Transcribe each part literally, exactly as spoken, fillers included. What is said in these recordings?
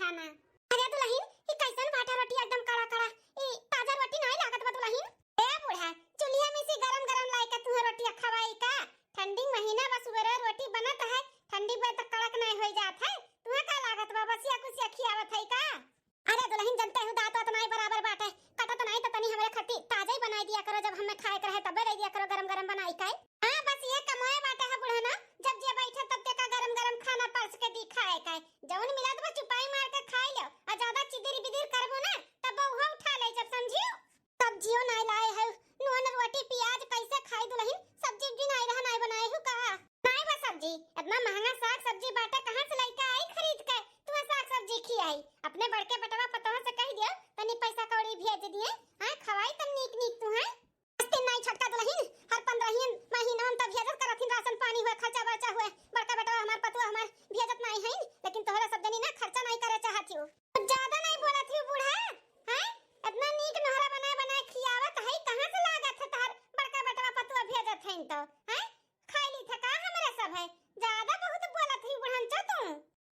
खाना। अरे दुलहिन, ई कैसन बाटे रोटी एकदम कड़ा कड़ा? ई ताजा रोटी नाहीं लागत बा दुलहिन। ए बूढ़ा, चुल्हिया में से गरम गरम लाइके तुहे रोटिया खवाई का? ठंडी महीना बा, सुबेरे रोटी बनत है, ठंडी में त कड़क नाहीं होइ जात है। तुहे का लागत बा, बसिया कुसिया खियावत है का? अरे दुलहिन, जनते हूँ दाँत वात नाहीं बराबर बाटे, कटत नाहीं त तनी हमरे खती ताजा ही बनाई दिया करो, जब हमें खाए के रहे तबे दे दिया करो गरम गरम बनाई के। हाँ, बस ये कमोए बाटे है बूढ़ा ना, जब जे बैठे तब तेका गरम गरम खाना परस के दी खाए के। जौन मिलत बा चुपाई मार के खाई लो, आ ज्यादा चिदिर बिदिर करबो ना तब उहो उठा ले जब, समझियो। सब्जियो नाहीं लाए है, नून रोटी पियाज कैसे खाई दुलहिन? सब्जी उब्जी नाहीं रहा, नाहीं बनाए हूँ का? नाहीं बा सब्जी, इतना महंगा साग सब्जी बाटे, कहाँ से लइके आई खरीद के? तुहे साग सब्जी खियाई, अपने बड़के बेटवा पतोह से कह दियो तनी पैसा कौड़ी भेज दिए, हाँ खवाई तब नीक नीक तुहे। हस्ती नाहीं छोटका दुलहिन, हर पंद्रहियन महीनवन त भेजत करथिन, राशन पानी हुए, खर्चा बर्चा हुए, बड़का बेटवा हमार पतोह हमार भेजत नाहीं है, लेकिन तोहरा सब जनी ना खर्चा नाहीं करे चाहत हो। कुछ ज्यादा नाहीं बोलत हो बूढ़ा, हैं? इतना नीक नोहरा बनाए बनाए खियावत है, कहाँ से लागत है तोहर बड़का बेटवा पतोह भेजत है तो, हैं? खाई ली थे का हमरे सब है? ज्यादा बहुत बोलत ही बुढ़नचो तू।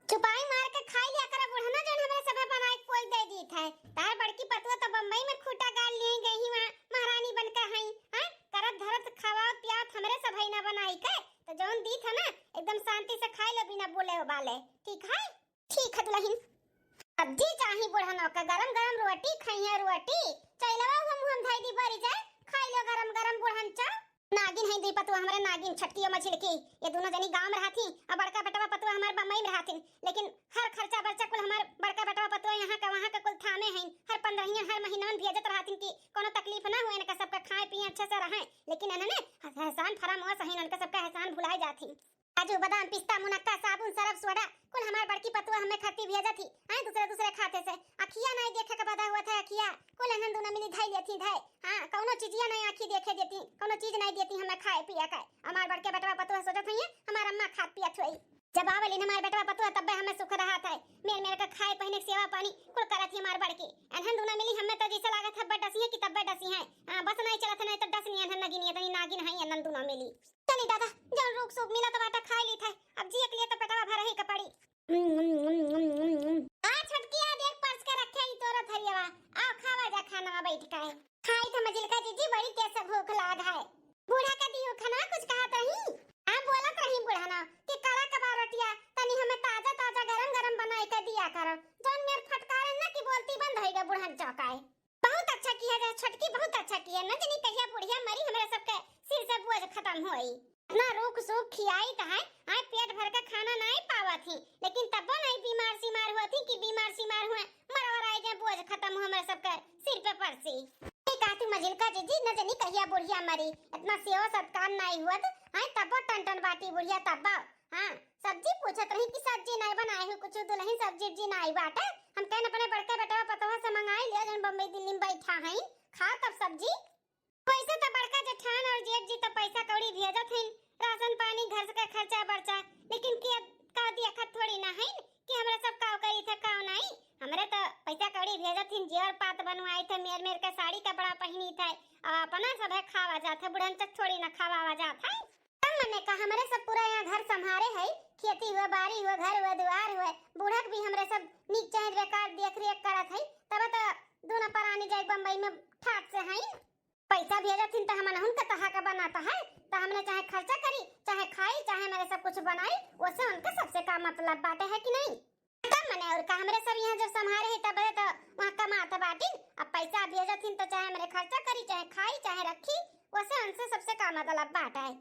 चुपाई मार के खाई लिया करा बुढ़ना, जौन हमरे सब है बनाए के पोल दे दी थे। तार बड़की पतुआ तो बम्बई में खूटा गाड़ लिए गई ही, वहाँ महारानी बन के हई। हाँ, करत धरत खवावत पियावत हमरे सब है ना बनाई के, तो जौन दी थे ना एकदम शांति से खाई लो बिना बोले उबाले, ठीक है? ठीक है दुलहिन। सब्जी चाही बुढ़नो का, गरम गरम रोटी खइहे रोटी। चइलवा हुआ मुँह में धई दी बरी जाए, खाई लो गरम गरम बुढ़नचो। नागिन है दुई पतुआ हमरे नागिन, छोटकी और मझिलकी। ये दोनों जनी गाँव में रहती और बड़का बेटवा पतुआ हमार बम्बई में रहती, लेकिन हर खर्चा बर्चा कुल हमार बड़का बेटवा पतुआ यहाँ का वहाँ का कुल थामे हैं। हर पंद्रहियन हर महीनवन भेजत रहती कि कोनो तकलीफ ना हुए, इनका सबका खाए पिए अच्छे से रहें, लेकिन इन्होंने एहसान फरामोश हैं, इनका सबका एहसान भुलाए जाती। काजू, बादाम, पिस्ता, मुनक्का, साबुन, सरफ, सोडा, कुल हमार बड़की पतुआ हमें खती भेजत ही। आए दूसरे दूसरे खाते से। अखिया नाहीं देखे के बदा हुआ था, अखिया। कुल एहन दूनो मिली धई लेती धई। हाँ, कौनो चीजिया नाहीं आँखी देखे देती, कौनो चीज नाहीं देती हमें खाए पिए के। हमार बड़के बेटवा पतुआ सोचत हुई, हमार अम्मा खात पियत हुई। जब आवेलिन हमार बेटवा पतुआ तब्बे हमें सुख रहा था। मेर मेर के खाए पहिने के सेवा पानी कुल करत ही हमार बड़की। एहन दूनो मिली हमें तो जैसे लागत है बड्डसी है कि तब्बे डसी है। हाँ, बस नाहीं चलत है, नाहीं तो डसनी एहन नगिनी, इतनी नागिन है एहन दूनो मिली। चली दादा, जौन रूख सूख मिलत बाटे खाई ली थे, अब जिए के लिए तो पेटवा भरही के पड़ी। आ छोटकी, आ देख परस के रखे ही तोरा थरियावा, आओ खावा जा खाना बैठ के। खाई थे मझिलका जीजी, बड़ी तेज से भूख लाग है। बूढ़ा का दियो खाना कुछ कहत रही? हाँ बोलत रही बूढ़ा ना कि कड़ा कबा रोटिया तनी हमें ताजा ताजा गरम गरम बनाई के दिया करो, जौन मेर फटकारे ना कि बोलती बंद होई गए बूढ़न चौकाए। बहुत अच्छा किया जा छोटकी, बहुत अच्छा किया। न जनी कहिया बुढ़िया मरी, हमरे सबके सिर से बोझ खतम होई। इतना रूख सूख खियाई त है, आए पेट भर के खाना नाहीं पावत ही, लेकिन तब्बो नाहीं बीमार सीमार होत ही कि बीमार सीमार हुए, मरवराए जाए, बोझ खतम हो हमरे सबके सिर पे परसी। ए काकी मझिलका जीजी, न जनी कहिया बुढ़िया मरी, इतना सेवा सत्कार नाहीं हुआ त आए तब्बो टन टन बाटी बुढ़िया तब्बो। हाँ, सब्जी पूछत रही कि सब्जी नाहीं बनाए हो कुछ, दुलहिन सब्जी उब्जी नाहीं बाटे। हम कहन अपने बड़के बेटवा पतोह से मंगाई लिया, जौन बम्बई दिल्ली में बैठा हैं, खा तब सब्जी। वैसे तो बड़का जेठान और जेठ जी तो पैसा कौड़ी भेजत हैं, राशन पानी घर से का खर्चा बर्चा, लेकिन के का दिया खा थोड़ी ना है कि हमरा सब काव करी थे काव नाहीं। हमरे तो पैसा कौड़ी भेजत हैं, जेवर पात बनवाई थे, मेर मेर के साड़ी कपड़ा पहिनी थे, और अपना सब है खावा जात है, बुढ़न चक थोड़ी ना खावा जात है। तब मने का हमरे सब पूरा यहाँ घर संभारे है, खेती हुए, बाड़ी हुए, घर हुए, दुआर हुए, बूढ़क भी हमरे सब नीक चाहे बेकार देख रेख करत है, तब तो दोनों परानी जाए बम्बई में ठाट से है। पैसा भेजत हिन त हमन उनका तहा का बनाता है, त हमने चाहे खर्चा करी, चाहे खाई, चाहे मेरे सब कुछ बनाई, ओसे उनका सबसे का मतलब बाटे है कि नाहीं? तब मने और का हमरे सब यहाँ जब संभारे है तब तो वहाँ कमात बाटिन, अब पैसा भेजत हिन त चाहे मेरे खर्चा करी, चाहे खाई, चाहे रखी, ओसे उनसे सबसे का मतलब बाटे है।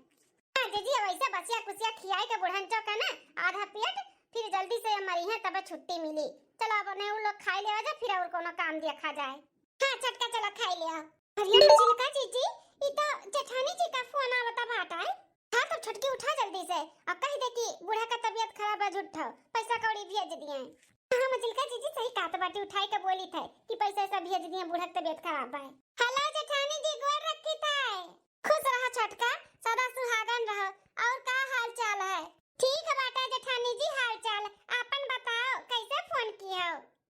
हाँ जीजी, वैसे बसिया कुसिया खियाई के बुढ़न चौका ना आधा पेट, फिर जल्दी से मरी है तब छुट्टी मिली। चलो अब उन्हें उन लोग खाई लेवा जाए, फिर और कोनो काम देखा जाए। हाँ छोटका, चलो खाई ले आओ। अरे मझिलका जीजी, ई तो जेठानी जी का फोन आवता बाटा है। हाँ तब छोटकी उठा जल्दी से और कह दे कि बूढ़ा का तबीयत खराब है, झूठो पैसा कौड़ी भेज दिए। हाँ मझिलका जीजी सही कहत बाटी, उठाई के बोली थे कि पैसा ऐसा भेज दिए, बूढ़ा का तबीयत खराब है। हेलो जेठानी जी, गोर रखी थे। खुश रहा छोटका, सदा सुहागन रहो। और का हाल चाल है? ठीक बाटे जेठानी जी, हाल चाल। आपन बताओ, कैसे फोन की हो?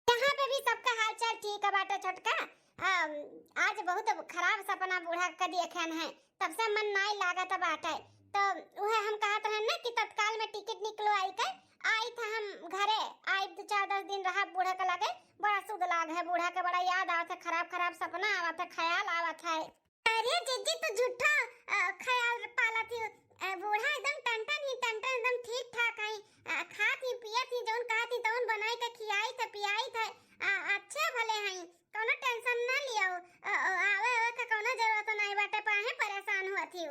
यहाँ पे भी सबका हाल चाल ठीक बाटे छोटका। अम, आज बहुत खराब सपना बूढ़ा के देखेन है, तब से मन नाई लागत बाटे। तो उहे हम कहत रहन ना कि तत्काल में टिकट निकलवाई के आई था हम घरे, आई दो चार दस दिन रहा बूढ़ा के लगे, बड़ा सुध लाग है बूढ़ा के, बड़ा याद आवत है, खराब खराब सपना आवत है, ख्याल आवत है। अरे जीजी, तू झूठा, अ, ख्याल पालत ही। अ, बूढ़ा एकदम टनटन ही टनटन, एकदम ठीक ठाक है। अ, खात ही पियत ही, जौन कहत ही तौन बनाई के खियाई थे, पियाई थे। अ, अच्छे भले हैं, कौनो टेंशन ना लियो। अ, अ, आवे, आवे का कौनो जरूरत नहीं बाटे, काहे परेशान हुआ थी?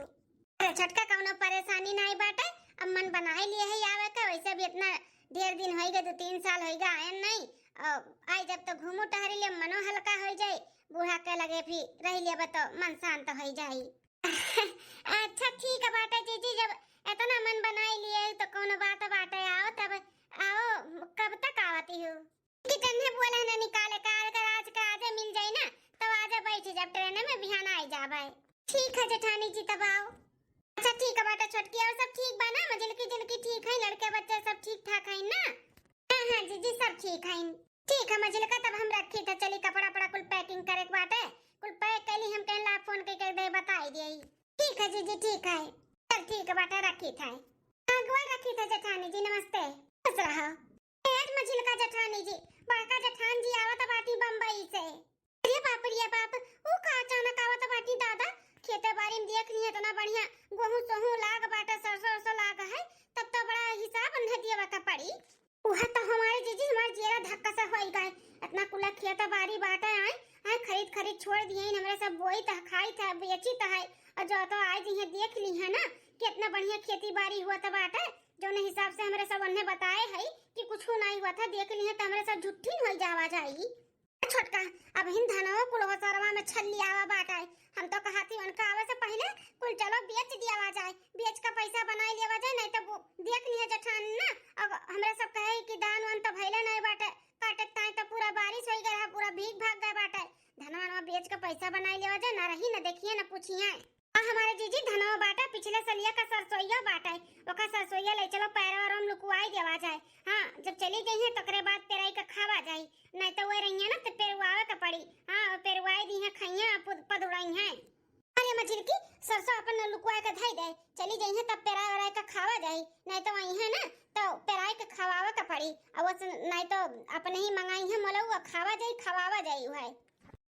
अरे छोटका, कौनो परेशानी नहीं बाटे, अब मन बनाए लिए है आवे का, वैसे भी इतना ढेर दिन होई गए, दो तीन साल होई गए आयन नहीं। अ, आई जब तो घूमू टहरी ले, मनो हल्का हो जाए, बूढ़ा के लगे भी रह लेबे तो मन शांत हो जाई। अच्छा ठीक बाटे जीजी, जब इतना मन बनाई लिए तो कौनो बात बाटे, आओ तब, आओ। कब तक आवती हो? कि जन्हे बोले ना निकाले, काल का आज का आजे मिल जाई ना, तो आजे बैठ जब ट्रेन में बिहान आई जाबे। ठीक है जेठानी जी, तब आओ। अच्छा ठीक बाटे छोटकी, और सब ठीक बा ना? मझिलकी झिलकी ठीक है, लड़के बच्चे सब ठीक ठाक है ना? हाँ हाँ जीजी, सब ठीक है। ठीक है मझिलका, तब हम रखी थे, चली कपड़ा वपड़ा कुल packing करे के बाटे, कुल pack कैली, हम कहला फोन के, के दे बताई दिए। ठीक है जीजी, ठीक है। चल ठीक बाटे, रखी थे। अगवा रखी थे जेठानी जी, नमस्ते। खुश रहो। ए, आज मझिलका जेठानी जी, बड़का जेठान जी आवत बाटी बम्बई से। अरे बाप रे बाप, ऊ का अचानक आवत बाटी दादा? खेते बारी में देख ली इतना बढ़िया गोहूं सोहूं लाग बाटे, सरसों उरसों लाग है, तब तो बड़ा हिसाब उन्हें दिए का पड़ी। उहे तो हमारे जीजी, हमारे जियरा धक्का सा होई गए। इतना कुला खेत बारी बाटे आए, आए खरीद खरीद छोड़ दिए, हमरे सब बोई त खाई त बेची त है, और जो तो आए जी देख ली है ना, कितना बढ़िया खेती बारी हुआ त बाटे, जौन हिसाब से हमरे सब उन्हें बताए है कि कुछ नहीं हुआ था, देख ली है तो हमरे सब झुट्ठी होई जावा जाई। छोटका, अबहिन धनवा कुल ओसरवा में छल्लियावा बाटे। हम तो कहत ही उनका आवे से पहिले कुल चलो बेच दियावा जाए, बेच के पैसा बनाई लेवा जाए, नहीं तो वो देख लिहे जेठान ना, अब हमरा सब कहे कि दान वान तो भइले नहीं बाटे, काटे ताई तो पूरा बारिश होई गए रहा, पूरा भीग भाग गए बाटे। धनवा वनवा बेच के पैसा बनाई लेवा जाए, ना रही ना देखिए ना पूछिए। आ हमारे जीजी धनवा बाटे, पिछले सलिया का सरसोइया बाटे, ओका सरसोइया ले चलो पैरवा रोम लुकुआई देवा जाए। हाँ, जब चली गई है तकरे बाद पेराई का खावा जाई, नहीं तो वह रहिए ना तो पेरवावे का पड़ी। हाँ, वो पेरवाई दी है, खइया पद-, पदुड़ाई है। अरे मझिलकी, सरसों अपन न लुकुआ के धई दे, चली जाई है तब पेराई वेराई का खावा जाई, नहीं तो वही है ना तो पेराई के खवावे का पड़ी। और वो से-, नहीं तो अपने ही मंगाई है मोलऊ, खावा जाई, खवावा जाई है।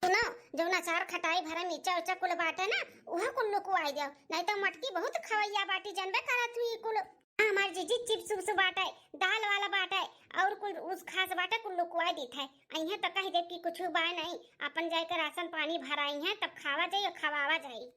सुनो, जौन अचार खटाई भरे मिर्चा उर्चा कुल बाटे ना, उहे कुल लुकुआई देव, नहीं तो मटकी बहुत खवैया बाटी, जनबे करत हुई कुल। हाँ, हमार जीजी चिप्स उप्स बाटे, दाल वाला बाटे, और कुल उस खास बाटे, कुल लुकुआई दीत है। अइहे तो कह देव कि कुछ बाय नहीं, अपन जाए के राशन पानी भराई है, तब खावा जाई और खवावा जाई।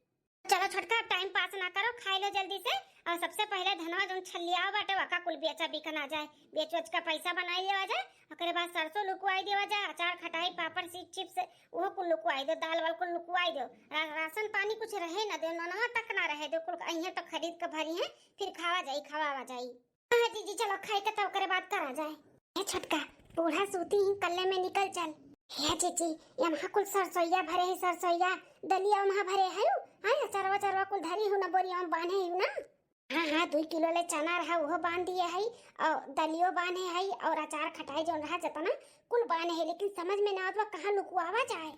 चलो छोटका, अब टाइम पास ना करो, खाई लो जल्दी से। और सबसे पहले धनवा जौन छलियावा बाटे, वका कुल बेचा बिकना जाए, बेच बेच का पैसा बनाई लेवा जाए। ओकरे बाद सरसों लुकुआई देवा जाए, अचार, खटाई, पापड़, सी-, चिप्स, उहो कुल लुकुआई दो, दाल वाल कुल लुकुआई दो। रा-, राशन पानी कुछ रहे ना दो, ननवा तक ना रहे दो, कुल अइहे तो खरीद के भरी है, फिर खावा जाई, खवावा जाई। हाँ जीजी, चलो खाए के तो ओकरे बाद करा जाए। हे छोटका, बूढ़ा सूती ही, कल्ले में निकल चल। हे जीजी, ये महा कुल सरसोइया भरे ही, सरसोइया, दलिया महा भरे है, हाँ, अचरवा चरवा कुल धरी हूँ ना, बोरिया में बांधे हूँ ना। हाँ, हाँ, दुई किलो ले चना रहा, उहो बांध दिए हई, और दलियो बांधे हई, और अचार खटाई जौन रहा जतना, कुल बांधे है, लेकिन समझ में ना आवत बा कहाँ लुकुआवा जाए।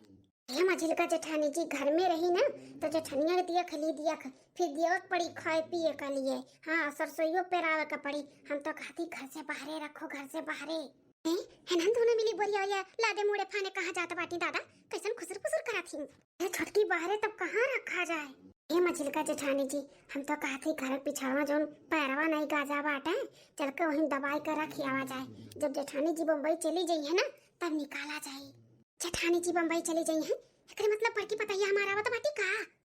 हे मझिलका जेठानी जी, घर में रही ना, तो जेठनिया के दिया खली दिया ख-, फिर दिया के पड़ी खाए पिए के लिए। हाँ, सरसोइयो पेरावे के पड़ी। हम तो कहती घर से बाहरे रखो, घर से बाहरे। ए, हेनन दोनों मिली बोरिया ओरिया लादे मुड़े फाने कहाँ जात बाटी दादा? कैसन खुसर फुसर करत ही? ए छोटकी, बाहरे तब कहाँ रखा जाए? ए मझिलका जेठानी जी, हम तो कहत ही घर पिछड़वा जौन पैरवा नहीं गाजा बाटे, चल के वहीं दबाई के रख आवा जाए। जब जेठानी जी बम्बई चली जाई है ना, तब निकाला जाए। जेठानी जी बम्बई चली जाई है, एकरे मतलब बड़की पतैया हमारा आवत बाटी का?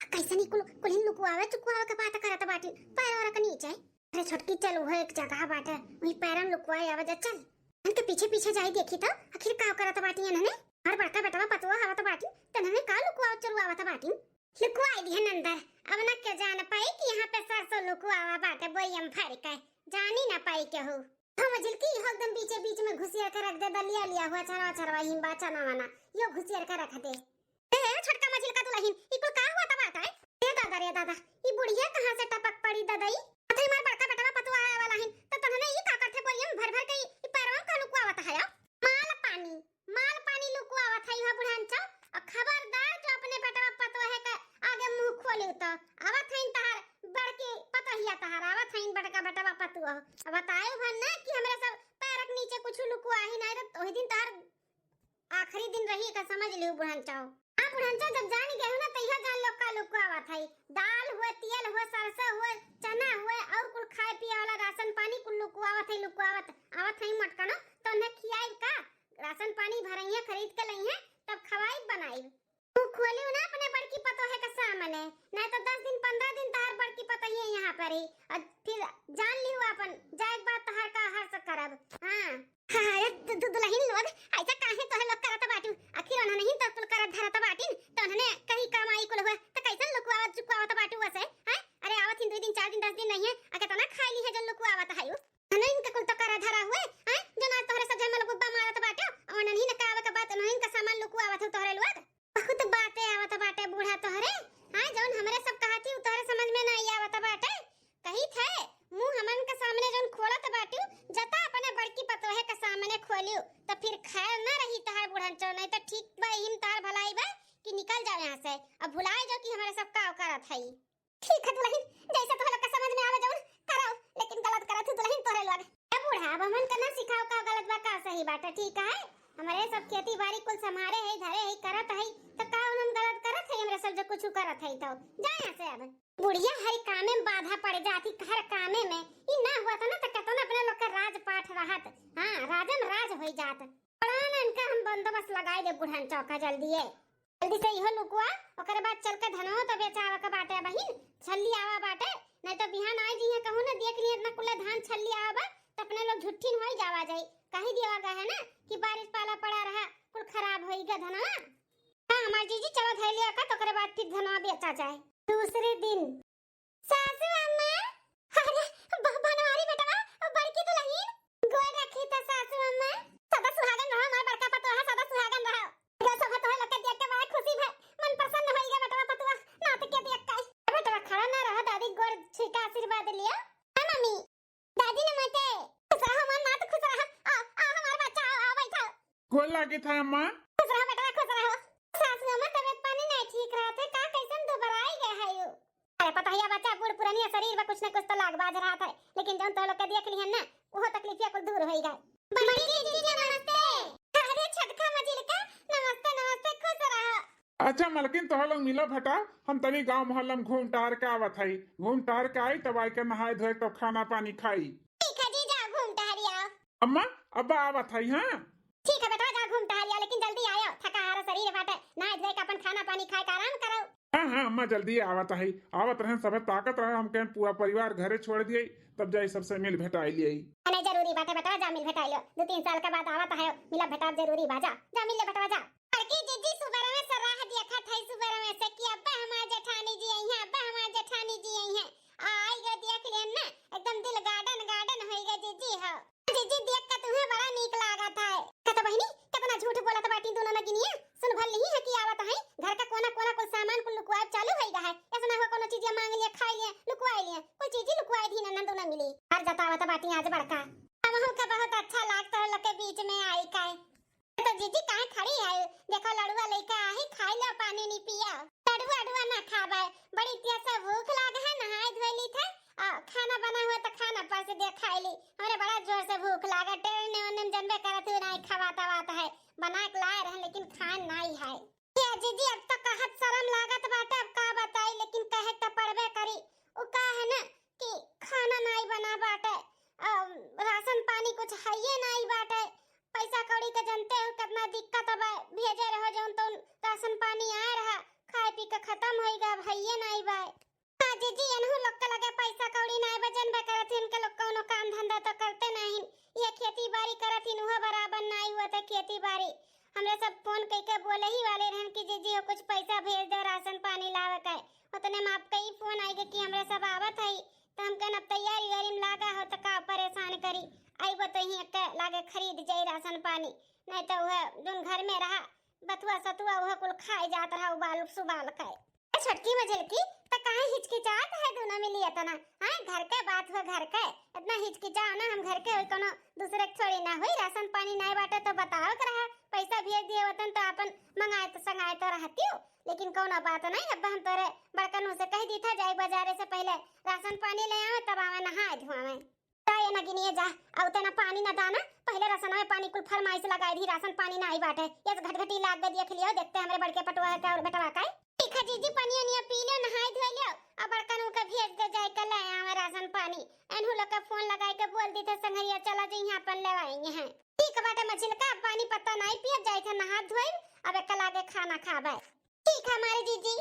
कैसन ई कुल, कुलिन लुकुआवे चुकुआवे के बात करत बाटी, पैरवा के नीचे। अरे छोटकी, चल, वो एक जगह बाटे, वहीं पैरन लुकुआए आवा जा, चल। इनके पीछे पीछे जाई देखी तो, आखिर का करत बाटी इन्हने? हमार बड़का बेटवा पतुआ हवा तो बाटी, तो इन्हने का लुकुआवत चलुआवत बाटी? लुकुआई दिहन अंदर, अब ना के जान पाई कि यहाँ पे सरसों लुकुआवा बाटे बोरिया में भर के, जानी ना पाई केहू। हम मझिलकी हो एकदम बीचे बीच में घुसिया के रख दे, दलिया लिया हुआ चरवा चरवा हिम्बा चना वना, यो घुसिया के रख दे। ए, छोटका मझिलका दुलहिन, ई कुल का हुआ त बात है? ए दादा रे दादा, ई बुढ़िया कहाँ से टपक पड़ी ददई? अथे हमार बड़का बेटवा पतुआ आए वाला हिन, त तन्हने ई का करथे बोरिया में भर भर के ई, ई पैरवा का लुकुआवत है? माल पानी, माल पानी लुकुआवत है इहा बुढ़ान चा। और खबरदार जो अपने बेटवा पतुआ है का आगे मुंह खोली तो आवत है तहार बड़की पतोहिया तहार, आवत है बड़का बेटवा पतुआ। अब बताए भन ना कि हमरे सब पैर के नीचे कुछ कुछ लुकुआही नाहीं, तो ओही दिन तोहार आखिरी दिन रही, एका समझ लिहु बुढ़नचौ। हाँ बुढ़नचौ, जब जान गए हो ना, तो इहो जान लो का लुकुआवत है। दाल हुए, तेल हुए, सरसों हुए, चना हुए, और कुल खाए पिए वाला राशन पानी कुल लुकुआवत है, लुकुआवत आवत है मटकनो, तो उन्हें खियाई का? राशन पानी भरइहे, खरीद के लइहे, तब खवाई बनाई। तू खोलियो ना अपने बड़की पतोहे के सामने, नाहीं तो दस दिन, पन्द्रह दिन तोहार बड़की पतोहिए यहाँ पर ही, और फिर जान लिहु अपन जाए के बाद तोहार का हर्ष करब। हाँ। हाँ, अरे दु-, दु-, दुलहिन लोग, ऐसा काहे तोहे लोग करत बाटू? आखिर उन्होंने ही तो कुल करत धरत बाटिन, तो उन्होंने कहीं कमाई कुल हुआ, तो कैसन लुकुआवत चुकुआवत बाटू वैसे, हैं? अरे आवत हिन दुई दिन, चार दिन, दस दिन नहीं है, आ कितना खाई ली है जन लुकुआवत है यू। उन्होंने इनके कुल तो करा धरा हुए, हैं? जो ना तोहरे सब जन लोग गुब्बा मारत बाटू, और उन्होंने ही न कावे के बात, उन्होंने इनका सामान लुकुआवत हो तोहरे लोग। बहुत बातें आवत बाटे बूढ़ा तोहरे, हाँ, जौन हमरे सब कहत ही, उ तोहरे समझ में नाहीं आवत बाटे। कहित है, मुँह हमन के सामने जौन खोलत बाटू, जता अपने बड़की पतोहे के सामने खोलियो, तो फिर खैर ना रही तोहार बुढ़नचौ, नाहीं तो ठीक बा, इही में तोहार भलाई बा कि निकल जाओ यहाँ से। अब भुलाए जाओ कि हमरे सब का करत हई। ठीक है दुलहिन, जैसे तोह लोग के समझ में आवे जौन कराओ, लेकिन गलत करत हू दुलहिन तोहरे लोग। ए बूढ़ा, अब हमन के ना सिखाओ का गलत बा का सही बाटे, ठीक है? हमरे सब खेती बारी कुल संभारे है, धरे है, करत है, तो का उन्हन गलत करत है? हमरे सब जो कुछ करत है तो जा यहाँ से अब। बुढ़िया हर कामे में बाधा पड़ जाती, हर कामे में। ई ना हुआ था ना तो केतना अपने लोग के राजपाट रहत। हाँ, राजम राज होई जात। बड़ा ना इनका हम बंदोबस्त लगाई दे बुढ़नचौ का जल्दी है। जल्दी से इहो लुकुआ, ओकरे बाद चल के धनवा तो बेचावा के बाटे बहिन, छल्ली आवा बाटे, नहीं तो बिहान आई जी है कहूँ ना देख लिए इतना कुल्ला धान छल्ली आवा बा, तो अपने लोग झुट्ठिन होई जावा जाई। कही दिया गया है ना कि बारिश पाला पड़ा रहा, कुल खराब होई गया धनवा। हाँ, हमार जीजी चलो धर लिया का, तो ओकरे बाद फिर धनवा बेचा जाए। दूसरे दिन। सासू अम्मा, अरे, ब-, बनवारी बेटवा, बड़की दुलहिन, गोड़ रखी त सासू अम्मा। सदा सुहागन रहो हमार बड़का पतोहा, सदा सुहागन रहो। गा सब तोहे लोग के देख के बड़ा खुशी भय, मन प्रसन्न होई गा बेटवा पतोहा, नात के देख के। बेटवा खड़ा ना रहो दादी, गोड़ छुई के आशीर्वाद लियो। हाँ मम्मी, दादी नमस्ते। खुश रहो हमार नात, खुश रहो। आ, आ हमार बच्चा, आ, आ बैठो। गोड़ लागित है अम्मा। खुश रहो बेटवा, खुश रहो। सासू अम्मा तबियत पानी नहीं ठीक रहत है, का कैसन दुबराई गए है यू? अरे पतोहिया बच्चा बूढ़ पुरनिया शरीर बा, कुछ न कुछ तो लाग बाज रहत है, लेकिन जौन तो लोग के देख लिहन ना, उहो तकलीफिया कुल दूर होई गए। बड़ी जीजी नमस्ते। अरे छोटका मझिलका, नमस्ते नमस्ते, खुश रहो। अच्छा मलकिन, तोह लोग मिला भटा, हम तनी गाँव मोहल्ला में घूम टहर के आवत हई, घूम टहर के आई तब आई के नहाए धोए तब खाना पानी खाई। ठीक है जीजा, घूम टहर आओ। अम्मा, अब्बा आवत हई, हाँ। ठीक है बेटा, जा घूम टहर आओ, लेकिन जल्दी आयो, थका हारा शरीर बाटे, नहाए धोए के अपन खाना पानी खाए के आराम करो। हाँ, हाँ, अम्मा, जल्दी आवत हई। आवत रहन, सभे ताकत रहे, हम कहेन पूरा परिवार घरे छोड़ दिए, तब जाई सबसे मिल भेटाई लिये। नहीं, जरूरी बाटे बेटवा, जा मिल भेटाई लो। दो तीन साल के बाद आवत है, मिला भेटाव जरूरी बा, जा, जा मिल ले बेटवा, जा। बड़की जीजी सुबेरे में से राह देखत है, सुबेरे में से कि अब्बा हमार जेठानी जी आई हैं, अब्बा हमार जेठानी जी आई हैं। आ, आई गए देख लेन ना, एकदम दिल garden garden होई गए जीजी हो। जीजी देख के तुम्हें बड़ा नीक लागत है। कत बहिनी, कितना झूठ बोलत बाटी दोनों नगिनिया। सुन भर लिही है कि आवत है, घर का कोना कोना कुल सामान कुल लुकवाए चालू होई गा है। ऐसा ना हो कोनो चीजिया मांग लिया, खाई लिया, लुकवाई लिया, कोई चीजी लुकवाई दी ना, ना दोनों मिली। और जतावत बाटी आज बड़का। हमहू के बहुत अच्छा लागत है लोग के बीच में आई का। तो जीजी काहे खड़ी है? देखो लड़ुआ लइका आही, खाई लो, पानी नी पिया। लड़ुआ अड़ुआ ना खाबे, बड़ी तेज से भूख लाग है, नहाए धोए ली थे, आ, खाना बना हुआ तो खाना पर से दे खाई ली। हमरे बड़ा जोर से भूख लागे, ट्रेन ने ओने में जनबे करत हुए नाई खवात आवात है, बना के लाए रहे लेकिन खान नाई है। ये जीजी अब तो कहत शरम लागत बाटे, अब का बताई, लेकिन कहे तो पड़बे करी। उ का है ना कि खाना नाई बना बाटे, आ, राशन पानी कुछ हइये नाई बाटे, पैसा कौड़ी के जनते हो कितना दिक्कत बा, भेजे रहो जौन तौन राशन पानी आए रहा, खाए पी के खत्म होई गा, अब हइये नाई बा। हाँ जीजी, एनहू लोग के लगे पैसा कौड़ी नाई बा, जनबे करत हिन के लोग कौनो काम धंधा तो करते नहीं, ये खेती बाड़ी करत हिन, उहो बराबर नाई हुआ था खेती बाड़ी। हमरे सब फोन कइके बोले ही वाले रहन कि जीजी हो कुछ पैसा भेज दो राशन पानी लावे के। उतने में आपके ही फोन आई गए कि हमरे सब आवत है, तो हम कहन अब तैयारी व्यारी में लागा हो तो का परेशान करी, आई बताई एक लागे खरीद जाई राशन पानी, नहीं तो वह जोन घर में रहा बथुआ सतुआ वह कुल खाए जात रहा उबाल सुबाल के। ए छोटकी मझिलकी, त काहे हिचकिचात है दोनों मिली इतना? हाँ, घर के बात हुआ घर के, इतना हिचकिचाओ ना, हम घर के होई, कोनो दूसरे के थोड़ी ना होई। राशन पानी नाई बाटे तो बतावत रहा, पैसा भेज दिए होतन तो अपन मंगाए तो संगाए तो रहतियो, लेकिन कोनो बात नहीं। अब हम तोरे बड़कनू से कह दी था, जाई बाजारे से पहले राशन पानी ले आवे, तब आवे नहाए धोआवे। का ये नगिनिया जा, अउते ना पानी ना दाना, पहिले रासन में पानी कुल फरमाइश लगाई दी, रासन पानी नाहीं बाटे। ये घटघटी लाग गई, देख लियो, देखते हमरे बड़के पटवा का और बेटवा का। ठीक है जीजी, पनिया उनिया पी लियो, नहाई धोई लियो, अब बड़कन उनका भेज दे जाए के ले आवे रासन पानी। एनहू लोग का फोन लगाए के बोल दी थे संगरिया चला जइहें अपन लेवाई हैं। ठीक बाटे मझिलका, पानी पत्ता नाहीं पियब, जाई थे नहा धोई, अब एक लागे खाना खाबे। ठीक है हमारे जीजी,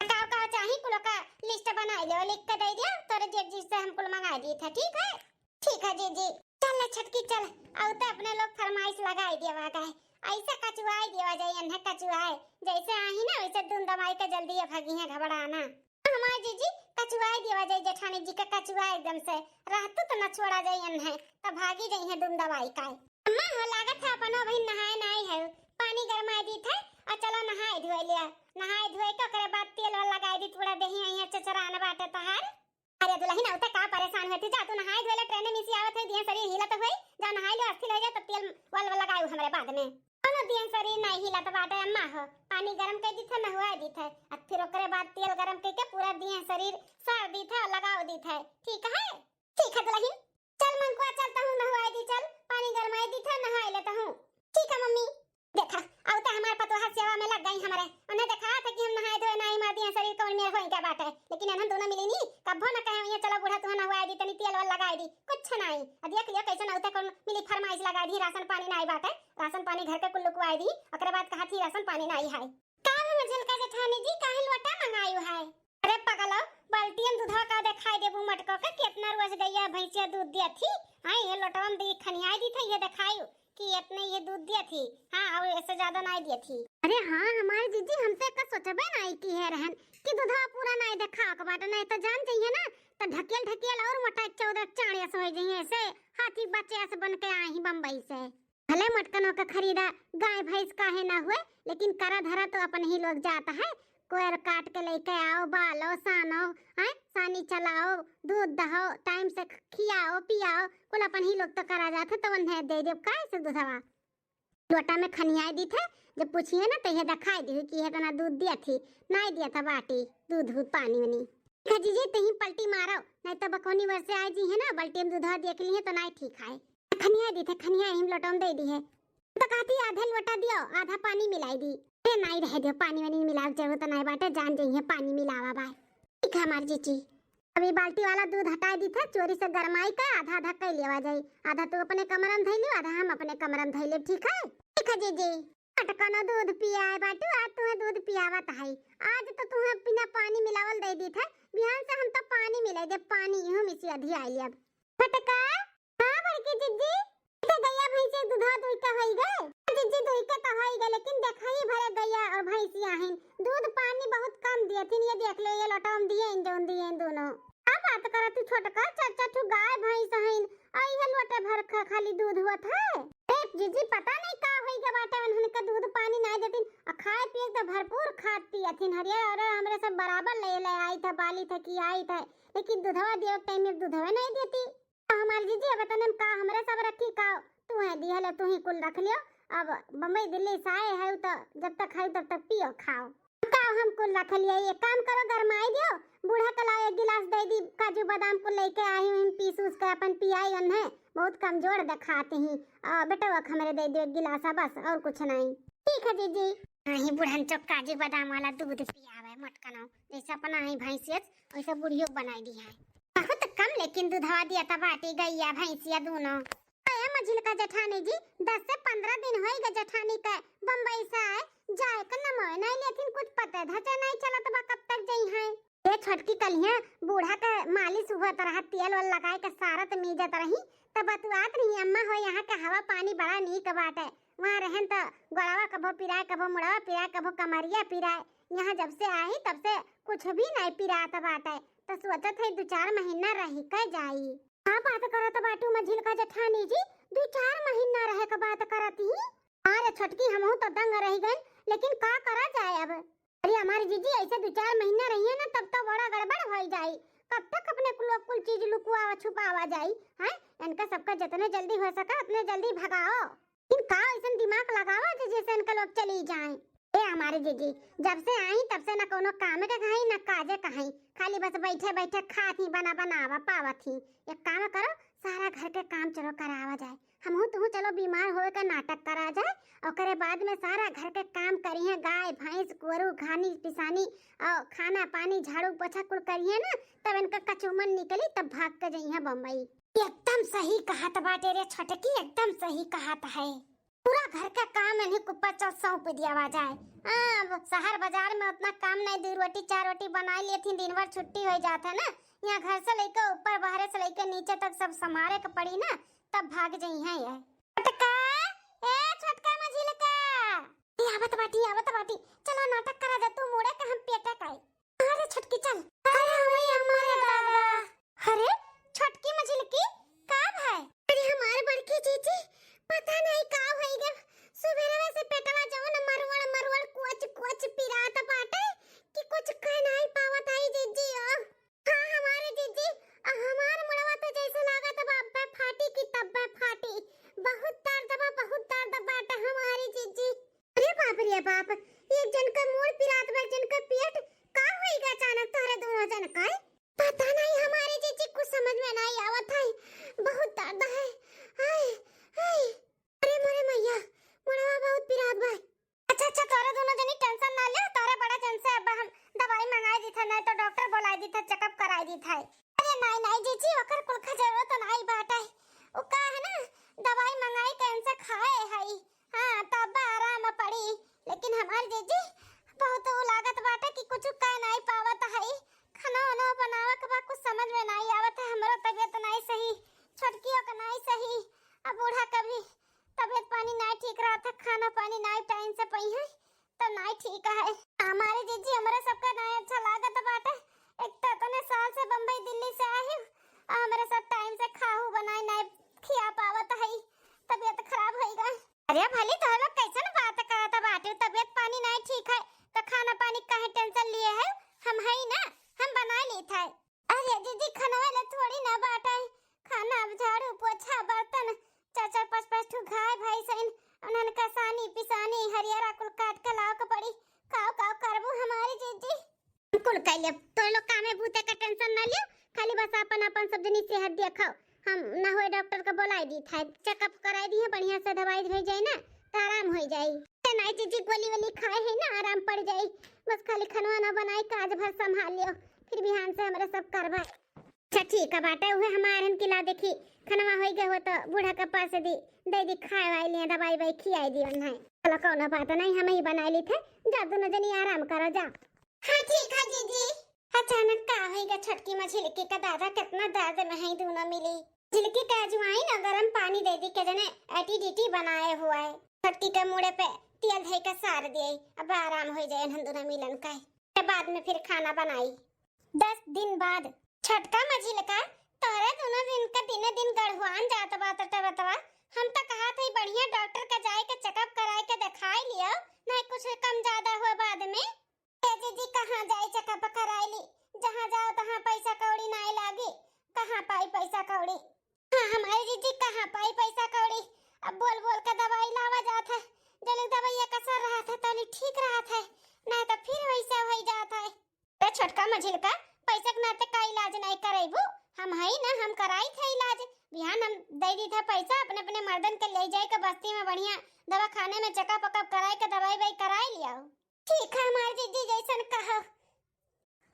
का का चाही कुल का लिस्ट बनाई लियो, लिख के दे दिया, तोरे जेठ जी से हम कुल मंगाई दी थे, ठीक है? ठीक है जीजी। चल ले छोटकी चल, अउते अपने लोग फरमाइश लगाई देवा गए, ऐसे कचुआई देवा जाए, एन्हें कचुआए, जैसे आही ना वैसे धुन दबाई के जल्दी ये भागी हैं घबराना। हमारे जीजी कचुआई देवा जाए, जेठानी जी के कचुआ एकदम से, रहतू तो न छोड़ा जाए एन्हें, तब भागी जाई हैं धुन दबाई का। अम्मा हो लागत है अपनो बहिन नहाए नाई है, पानी गरमाई दी थे, और चलो नहाए धोए लिया, नहाए धोए के ओकरे बाद तेल वाल लगाई दी, पूरा देही आई है चचरान बाटे तहार। अरे दुलहिन, अउते का परेशान होती, जा तू नहाए धोए ले, ट्रेन में से आवत है, दिहे शरीर हिलत हुए, जा नहाए ले, अस्थिर हो जा, तब तेल वाल वाल लगाऊ हमरे बाद में। कोनो दिहे शरीर नाहीं हिलत बाटे अम्मा हो, पानी गरम कर दी थे, नहवाए दी थे, अब फिर ओकरे बाद तेल गरम करके पूरा दिहे शरीर सार दी थे और लगाओ दी थे, ठीक है? ठीक है दुलहिन, चल मंकुआ, चल तहूँ नहवाए दी, चल पानी गरमाए दी थे, नहाए ले तहूँ। ठीक है मम्मी। देखा, अउते हमार पतोहा सेवा में लग गई हमरे। उन्हें देखा था कि हम नहाए धोए नाहीं, मार दिया शरीर कौन मेर होई क्या बात है। लेकिन एनहन दोनों मिली नी, कब्बो न कहे, "ये चलो बूढ़ा, तुहें नहवाए दी, तनी तेल वाल लगाए दी।" कुछ नाहीं। अब देख लियो कैसे अउते कौन मिली फरमाइश लगाए दी, "रासन पानी नाहीं बात है, रासन पानी घर के कुल लुकवाए दी।" ओकरे बाद कहा थी, "रासन पानी नाहीं है।" का भा मझिलका जेठानी जी, काहे लोटा मंगायु है? अरे पगलो, बाल्टियन दूधवा का देखाई देबू मटको के, कितना रोज गइया भैंसिया दूध दिया थी। हाँ, ये लोटवा में दी खनियाई दी थे, ये देखायु कि इतने ये दूध दिया थी। हाँ, और इससे ज्यादा नाहीं दिया थी। अरे हाँ, हमारे जीजी, हम तो एका सोचबे नाहीं की है रहन कि दूधवा पूरा नाहीं देखा के बाटे, नाहीं तो जान जाइए ना, तो ढकेल ढकेल और मोटा चौदह चाणिया से हो जाइए, ऐसे हाथी बच्चे से बन के आए ही बम्बई से। भले मटकनों के खरीदा गाय भैंस काहे ना हुए, लेकिन करा धरा तो अपन ही लोग जात है। कोयर काट के लेके आओ, बालो, सानो, हैं, सानी चलाओ, दूध दहो, टाइम से खियाओ, पियाओ, कुल अपन ही लोग तो करा जात है, तो उन्हें दे देब काहे से दूधवा? लोटा में खनियाए दी थे, जब पूछिए ना तो ये दिखाई दी कि ये इतना दूध दिया थी, नाहीं दिया था बाटी, दूध, दूध, पानी वानी। देखा जीजी, तहीं पलटी मारो, नाहीं तो बकौनी वर से आए जी है ना, बाल्टी में दूधवा देख ली है तो नाहीं ठीक है। खनिया दी थे, खनिया हिम लोटा में दे दी है। तो कहती आधे लोटा दियो, आधा पानी मिलाई दी। ए नाहीं रह दियो, पानी वानी मिलावे जरूरत नाहीं बाटे, जान जइहे पानी मिलावा बाय। ठीक है हमार जीजी, अभी बाल्टी वाला दूध हटाए दी थे, चोरी से गरमाई के आधा आधा कई लेवा जाई, आधा तू अपने कमरा में धई लियो, आधा हम अपने कमरा में धई लेब, ठीक है? ठीक है जीजी। मटकनो दूध पियाए बाटू, आज तुहें दूध पियावत है, आज तो तुहें बिना पानी मिलावल दे दी थे, बिहान से हम तो पानी मिलाई दे, पानी इहू में से अधियाई अब। छोटका, हाँ बड़की जिज्जी, तो गइया भैंसी दूधवा दुई के होई गए। जिज्जी दुई के तो होई गए, लेकिन देखा ही भरे गइया और भैंसिया हैं, दूध पानी बहुत कम दिए थी। ये देख लो, ये लोटा में दिए हैं, जौन दिए हैं दोनों। का बात करत तू छोटका, चार चार ठू गाय भैंस हैं, और ये लोटे भर खा, खाली दूध हुआ था। ए जिज्जी, पता नहीं का होई गए बाटे, उन्हन के दूध पानी नहीं देती, और खाए पिए तो भरपूर खात पियत थी। हरियर और हमरे सब बराबर ले ले आई था, बाली था कि आई था, लेकिन दूधवा दिए टाइम में दूधवा नहीं देती। हमार जीजी, अब तने हम का हमरे सब रखी का? तू है दिहले, तू ही कुल रख लियो। अब बम्बई दिल्ली से आए है तो जब तक है तब तक पियो खाओ। का हम कुल रख लियो, ये काम करो, गरमाई दियो। बूढ़ा के लाओ एक गिलास दे दी, काजू बादाम कुल लेके आई हूँ, पीस उस के अपन पियाई उन्हें, बहुत कमजोर दिखाते ही। आ, बेटवा के हमरे दे दियो एक गिलास, बस और कुछ नहीं। ठीक है जीजी। हाँ, ही बूढ़न चो काजू बादाम वाला दूध पियावे मटकनो, जैसे अपना ही भैंसियस वैसे बुढ़ियो बनाई दी है। बहुत कम लेकिन दूधवा दिया था बाटी गइया भैंसिया दोनों। आया मझिलका जेठानी जी, दस से पन्द्रह दिन होई गए जेठानी के बम्बई से आए, जाए के नमोए नहीं लेथिन, कुछ पते धचे नहीं चलत बा कब तक जई हैं। ये छोटकी कलिया बूढ़ा के मालिश हुआ तरह तेल वेल लगाए के सारत मीजत रही, तब बतुआत रही, "अम्मा हो, यहाँ के हवा पानी बड़ा नीक बाटे, वहाँ रहन त गोड़वा कभो पिराए, कभो मुड़वा पिराए, कभो कमरिया पिराए, यहाँ जब से आई तब से कुछ भी नहीं पिरात बाटे, तो सोचत है दो चार महीना रही के जाई।" का बात करत बाटू मझिलका जेठानी जी, दो चार महीना रहे के बात करत ही? अरे छोटकी, हमहू तो दंग रह गए, लेकिन का करा जाए अब। अरे हमारी जीजी, ऐसे दो चार महीना रहिए ना, तब तो बड़ा गड़बड़ हो जाई। कब तक अपने लोग कुल चीज लुकुआवा छुपावा जाई, हैं? इनका सबका जितने जल्दी हो सका उतने जल्दी भगाओ। इनका ऐसन दिमाग लगावा जे जैसे इनका लोग चली जाए। ए हमारी जीजी, जब से आई तब से ना कोनो काम के कहीं ना काजे कहीं, खाली बस बैठे बैठे खात ही, बना बनावा पावत ही। एक काम करो, सारा घर के काम चलो करावा जाए, हमहू तुहू चलो बीमार होए का नाटक करा जाए, ओकरे बाद में सारा घर के काम करिहे, गाय भैंस गोरू घानी पिसानी और खाना पानी झाड़ू पोछा कुल करिहे ना, तब इनका कचूमन निकली, तब भाग के जइहे बम्बई। एकदम सही कहत बाटे रे छोटकी, एकदम सही कहत है। पूरा घर का काम इन्हीं के ऊपर चल सौंप दियावा जाए। हाँ, अब शहर बाजार में उतना काम नहीं, दो रोटी चार रोटी बनाई लेती, दिन भर छुट्टी हो जात है ना। यहाँ घर से लेके ऊपर, बाहरे से लेके नीचे तक सब संभारे के पड़ी ना, तब भाग जइहे ये। छोटका, ए छोटका मझिलका, ए आवत बाटी, आवत बाटी, चला नाटक करा जा, तू मुड़े का हम पेटे का। अरे छोटकी चल। अरे हमारे दादा। अरे छोटकी मझिलकी, का भाई? अरे हमार बड़की जीजी, पता नहीं का होई गे, सुबेरवे से पेटवा जवन मरुअड़ मरुअड़ कोच कोच पिरात बाटे कि कुछ कह नहीं पावत आई जीजी। ओ हाँ हमारे जीजी, आ हमार मुड़वा तो जैसे लागत बा अब्बे फाटी की तब्बे फाटी, बहुत दर्द बा, बहुत दर्द बाटे हमारी जीजी। अरे बाप रे बाप, एक जन का मूड़ पिरात बा, एक जन का पेट, का होई गे अचानक तोहरे दोनों जन का? पता नहीं हमारे जीजी, कुछ समझ में नहीं आवत है, बहुत दर्द है। हाय, हाय, अरे मोरे मैया, मुड़वा बहुत पिरात बा। अच्छा अच्छा, तोहरे दोनों जनी टेंशन ना ले, तोहरे बड़ा जन से अब हम दवाई मंगाई दी था, नहीं तो डॉक्टर बुलाई दी था, चेकअप कराई दी था। अरे नहीं नहीं जीजी, ओकर कुल का जरूरत नहीं बाटे, उ का है ना, दवाई मंगाई के इनसे खाए हई, हाँ, तब आराम पड़ी। लेकिन हमार जीजी बहुत उ लागत बाटे कि कुछ कह नहीं पावत हई। खाना वाना बनावे के बा, कुछ समझ में नहीं आवत है। हमरो तबीयत नहीं सही, छोटकियो के नहीं सही, अब बूढ़ा के भी तबीयत पानी नहीं ठीक रहत है, खाना पानी नहीं टाइम से पई है, तो नहीं ठीक है। हमारे जीजी, हमरे सबका नहीं अच्छा लागत बाटे। एक तो इतने साल से बम्बई दिल्ली से आए हैं, और हमरे सब टाइम से खाहू बनाए नहीं खिया पावत है, तबीयत खराब होई गए। अरे भली, तोह लोग कैसन बात करत बाटे? तबीयत पानी नहीं ठीक है तो खाना पानी काहे टेंशन लिए है? हम है ना, हम बना ली था। अरे दीदी, खनवा ले थोड़ी ना बाटे, खाना अब झाड़ू पोछा बर्तन, चार चार पाँच पाँच ठू गाय भैंस हइन, उन्हन का सानी पिसानी हरियरा कुल काट के लावे के पड़ी। काव काव करबू हमारी जीजी? हम कुल कइ लेब, तोह लोग कामे बूते का टेंशन ना लियो, खाली बस अपन अपन सब जनी सेहत देखो। हम ना होए डॉक्टर का बोलाई दी था, चेकअप कराई दी है, बढ़िया से दवाई हो जाए ना तो आराम हो जाए। ए नाई जीजी, गोली वोली खाए है ना, आराम पड़ जाए, बस खाली खनवा ना बनाए, काज भर संभाल लियो, फिर बिहान से हमरे सब करबा। अच्छा ठीक है बाटे, उहे हमार हन किला देखी, खनवा होई गए हो तो बूढ़ा के पास दी, दे दी खाए वाई लिए, दवाई वाई खियाई दी उन्हें। चलो कौनो बात नहीं, हम ही बनाई ली थे, जा दोनों जनी आराम करो जा। हाँ ठीक है जीजी। अचानक का होई गए छोटकी मझिलकी का दादा, कितना दर्द में है दोनों मिली। झिलकी का अजवाइन और गरम पानी दे दी के जने एटी डीटी बनाए हुआ है। छोटकी के मुड़े पे तेल धई के सार दिए, अब आराम हो जाए हम दोनों मिलन का। के बाद में फिर खाना बनाई। दस दिन बाद। छोटका मझिलका, तोहरे दोनों दिन का दिने दिन गढ़ुआन जात बा तबीयतवा। हम तो कहा थे बढ़िया डॉक्टर के जाए के चेकअप कराए के दिखाई लियो, नहीं कुछ कम ज्यादा हुए बाद में। ए जीजी, कहाँ जाए चेकअप कराए ली, जहाँ जाओ तहाँ पैसा कौड़ी नाई लागी, कहाँ पाई पैसा कौड़ी। हाँ हमारी जीजी, कहाँ पाई पैसा कौड़ी, अब बोल बोल के दवाई लावा जात है, जल्दी दवाई का असर रहत है तनी ठीक रहत है, नहीं तो फिर वैसे हो जात है। ए छोटका मझिलका, पैसा के नाते का इलाज नहीं करेबू? हम हई ना, हम कराई थे इलाज। बिहान हम दे दी था पैसा, अपने अपने मर्दन के ले जाए के बस्ती में बढ़िया दवाखाने में चेकअप वेकअप कराए के दवाई वाई कराए लियाओ। ठीक है हमार जीजी, जैसन कहो।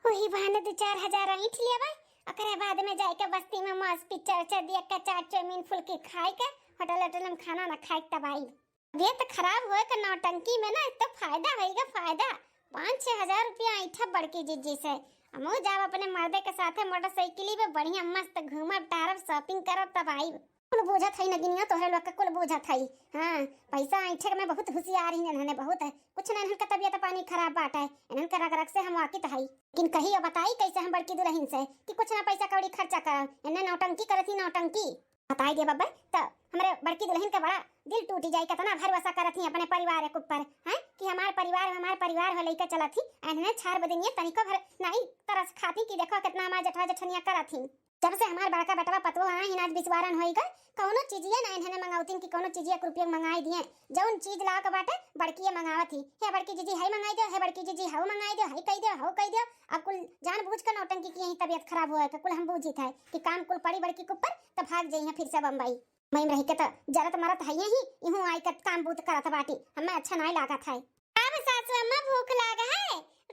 वही बहाने दो चार हजार ऐंठ लेबा, ओकरे बाद में जाए के बस्ती में मस्त पिक्चर उक्चर देख के, चाट चाउमीन फुल्की खाए के, होटल होटल में खाना ना खाए के तब आई। तबीयत खराब होए के नौटंकी में ना, एक तो फायदा होइगा फायदा। पाँच छह हजार रुपया ऐंठा बड़की जीजी से। हमहू जाब अपने मर्दे के साथे मोटरसाइकिली पे बढ़िया मस्त घूमब टहरब shopping करब तब आइब। कुल बूझत हई नगिनिया, तोहरे लोग के कुल बूझत हई। हाँ, पैसा ऐंठे में बहुत होशियार ही इन्हने, बहुत है। कुछ ना इन्हन के तबीयत पानी खराब बाटे, इन्हन के रग रग से हम वाकिफ हई। लेकिन कहियो बताई कैसे हम बड़की दुलहिन से कि कुछ ना पैसा कौड़ी खर्चा करब, इन्हें नौटंकी करत ही नौटंकी। बताई दे बब्बे, त हमरे बड़की दुलहिन के बड़ा दिल टूटी जाई, कितना भरोसा करत ही अपने परिवार के ऊपर, हैं, कि हमार परिवार, हमार परिवार हो लइके चलत ही, इन्हें छार बदिनिया तनिको भर नाई तरस खाती कि देखो कितना हमार जेठवा जेठनिया करत ही। जब से हमार बड़का बेटवा पतोह आए ही नाच बिसवारन होई गए, कौनो चीजिया ना इन्हने मंगावतिन कि कौनो चीजिया के रुपया मंगाई दिए। जौन चीज लाओ के बाटे, बड़किए मंगावत ही। "हे बड़की जीजी, हई मंगाई दियो, हे बड़की जीजी, हऊ मंगाई दियो, हई कई दियो, हऊ कई दियो।" अब कुल जान बूझ के नौटंकी किए ही, तबियत खराब होए के कुल हम बूझित है कि काम कुल पड़ी बड़की के ऊपर, तब भाग जाई हैं फिर से बम्बई। मई में रह के तो जरत मरत है ही, इहूँ आई के काम बूत करत बाटी, हमें अच्छा नाई लागत है। अब सासू अम्मा भूख लाग है,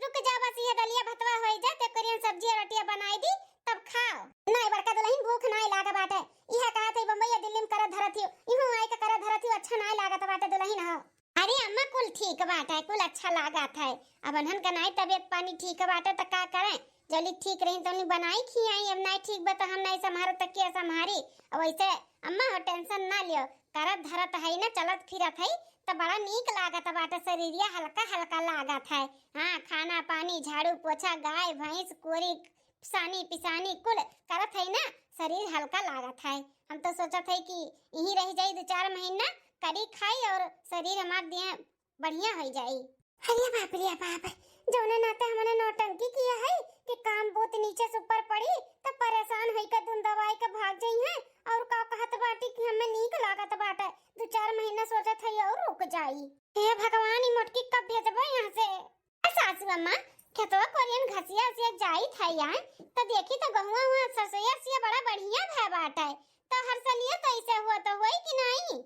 रुक जाओ, बस ये दलिया भतवा होई जा, ते करियन सब्जिया रोटिया बनाई दी, तब खाओ। नाई बड़का दुलहिन, भूख नाई लाग बाटे, इहे कहत है बम्बई या दिल्ली में करे धरत हियो, इहूँ आई के करे धरत हियो, अच्छा नाई लागत बाटे दुलहिन हो। अरे अम्मा, कुल ठीक बाटे, कुल अच्छा लागत है। अब अनहन का नाई तबियत पानी ठीक बाटे त का करें, जौली ठीक रही तौली बनाई खियाई, अब नाई ठीक बा त हम नाई संभारो त के संभारी। अब वैसे अम्मा हो tension ना लियो, करत धरत है ना, चलत फिरत है त बड़ा नीक लागत बाटे, शरीरिया हल्का हल्का लागत है। हाँ, खाना पानी, झाड़ू पोछा, गाय भैंस, कोरी सानी पिसानी कुल करत है ना, शरीर हल्का लागत है। हम तो सोचत है कि यहीं रह जाई दो चार महीना, करी खाई और शरीर हमार दिए बढ़िया हो जाई। अरे बाप रे बाप, जौने नाते हमने नौटंकी किया है कि काम बहुत नीचे से ऊपर पड़ी, तब परेशान होई के दुन दवाई के भाग जाई हैं। और का कहत बाटी कि हमें नीक लागत बाटे, दो चार महीना सोचत है और रुक जाई। हे भगवान, ई मोटकी कब भेजबो यहाँ से? ए सासू अम्मा, खेतवा कोरियन घसिया उसिया जाई था यहाँ, तो देखी तो गहुआ हुआ सरसोईया उसिया बड़ा बढ़िया भय बाटे, तो हर सलिया तो ऐसे हुआ तो होई कि नहीं?